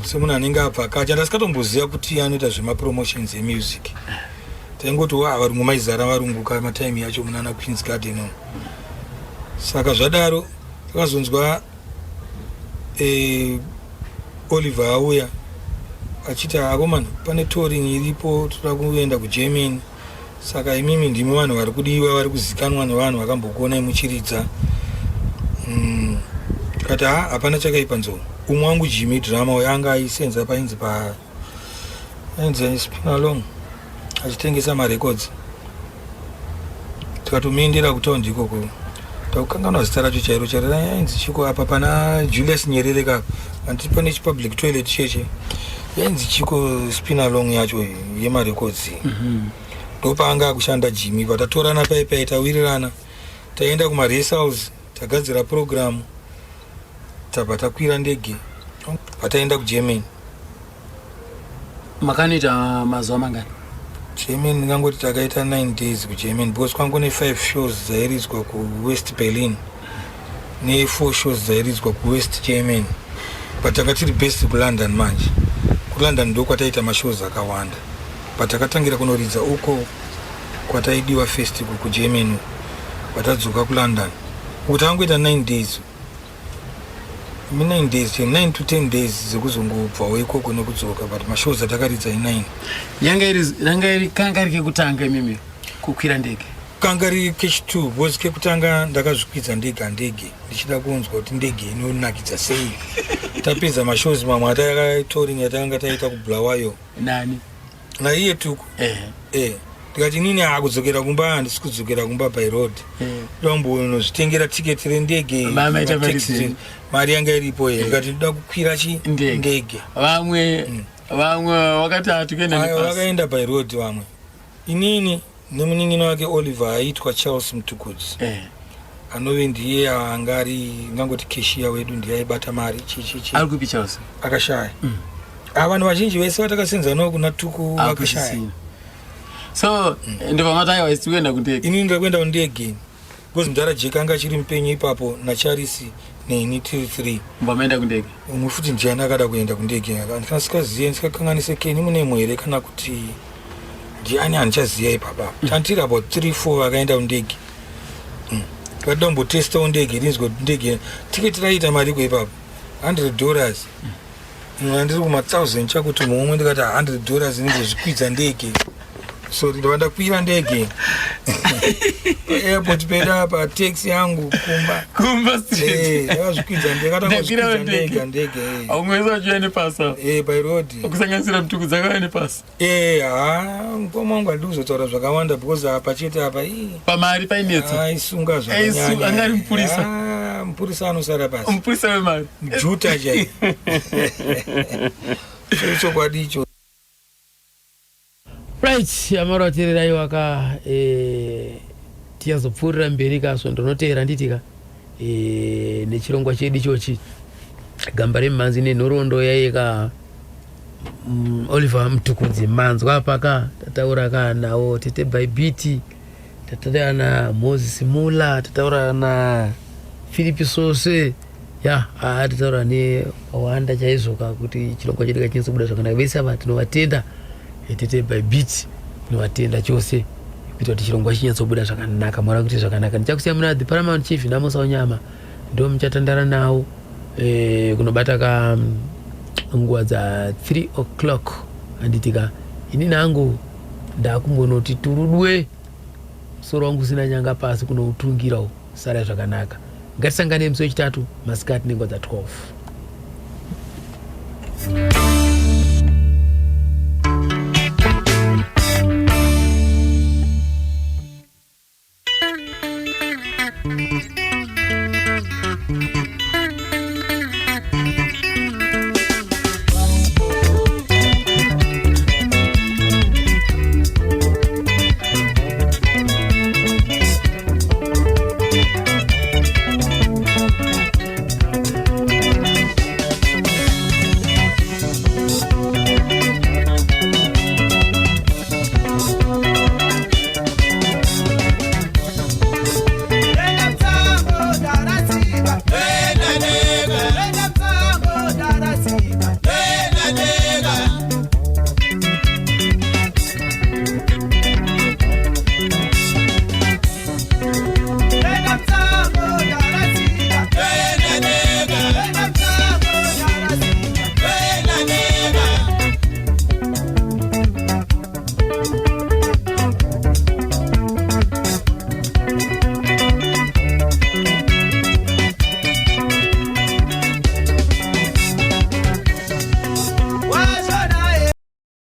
Semunhu anenge abva kacha, ndasikatomboziva kuti anoita zvemapromotions emusic. Taingoti wa varungu maizara varungu kamatime yacho munana Queens Garden umu. Saka zvadaro takazonzwa Oliver auya achiti, "Akomana, pane touring iripo, toda kuenda kuGermany, saka imimi ndimi vanhu vari kudiwa, vari kuzikanwa nevanhu vakambokuonai muchiridza." Tikati, "Ha, hapana chakaipa." Nzou umwe wangu Jimmy drama uyo anga aisenza painzi pa ainzi Spinalong achitengesa marecords, tikatomuendera kutaundi ikoko. Takukanganwa zita racho chairo chairo, yainzi chiko apa pana Julius Nyerere ka, anditi pane chipublic toilet cheche, yainzi chiko Spinalong yacho yemarecords? Ndopaanga akushanda Jimmy. Patatorana paipai, tawirirana, taenda kumarehearsals, tagadzira programu, tabva takwira ndege, pataenda kuGermany. Makanoita mazuva mangani? Germany ndingangoti takaita 9 days kuGermany, because kwanga ne 5 shows dzairidzwa kuWest Berlin ne4 shows dzairidzwa kuWest Germany, but tanga tiri based kuLondon. Manje kuLondon ndo kwataita mashows akawanda, but takatangira kunoridza uko kwataidiwa first kuGermany, patadzoka kuLondon. Uku takangoita 9 days, 9 days, 9 to 10 days dzekuzongobvawo ikoko nekudzoka, but mashows atakaridza i9. Yanga iri ranga iri kanga ri kekutanga imimi kukwira ndege? Kanga riri kechi2, because kekutanga ndakazvikwidza ndega ndege ndichida kunzwa kuti ndege inonakidza sei. Tapedza mashows mamwe atakatouring yatakanga taita kuBulawayo. Nani? Naiye Tuku. Ndikati inini hakudzokera kumba, handisi kudzokera kumba by road, ndombonozvitengera tiketi rendege. Mamaita mari Mataxi. dzenyu. Mari yanga iripo ye, ndikati ndoda kukwira chi ndege. Vamwe vakati hatukuenda Aiwa, nebhasi. vakaenda by road vamwe, inini nemunin'ina wake Oliver aitwa Charles Mtukudzi. Anove ndiye anga ari ngangoti cashier wedu, ndiye aibata mari chichichi. Ari kupi Charles? Akashaya. Ah, vanhu vazhinji vese vatakasenza navo kuna Tuku vakashaya. Akusisina. So ndobva mati aiwa, isi kuenda kundege. Inini ndakuenda kundege because mudhara Jeka anga achiri mupenyu ipapo, naCharisi neni tiri three. Mbva maenda kundege. Umwe futi ndiani akada kuenda kundege? Ndisikazive, ndisikakanganise Keni Munemo here kana kuti ndiani, handichaziva ipapa. Tantiri about three four vakaenda kundege. Tikati tombotestawo ndege rinzwe kuti ndege tiketi raita mariko ipapo, $100. Andiri kuma1000 chakuti mumwe ndikati $100 ndingozvikwidza ndege. So ndova ndakwira ndege paairport pedu apa, taxi yangu kumba. Kumba straight. Ndakazvikwidza ndege. Ndakwirawo Katangozvikwidza ndege. ndege ndege. Aumwe wese wachiuya nepasa. By road. Kusanganisira Mutukudzi akauya nepasa. Ha, mukoma wangu handidi kuzotaura zvakawanda because apa chete apa ii. Pamari painetsa. Aisunga. Aisunga, anga ari mupurisa. Ah, mupurisa anosara pasi. Mupurisa wemari. Juta chai chokwadi icho. Right, amaratererai waka tichazopfuurira mberi kasvondo rinoteera, nditika nechirongwa chedu ichochi, gamba remumhanzi nenhoroondo yaika Oliver Mutukudzi. Manzwa apa tataura ka nawo Tete Bhaibhiti, tataura na Moses Mula, tataura na Philip Sose ya aa tataura newanda chaizvo ka kuti chirongwa chedu kachinyatsobuda zvakanaka. Vese ava tinovatenda. Tete Bhaibhiti tinovatenda chose kuita kuti chirongwa chinyatsobuda zvakanaka. Mwari akuti zvakanaka. Ndichakusiya muna the Paramount Chief Namusa Unyama, ndo muchatandara nawo kunobata ka nguva dza 3 o'clock, handitika? Ini nangu ndakumbonoti turudwe musoro wangu usina nyanga pasi kunoutungirawo. Sarai zvakanaka, ngatisangane musi wechitatu masikati nenguva dza 12.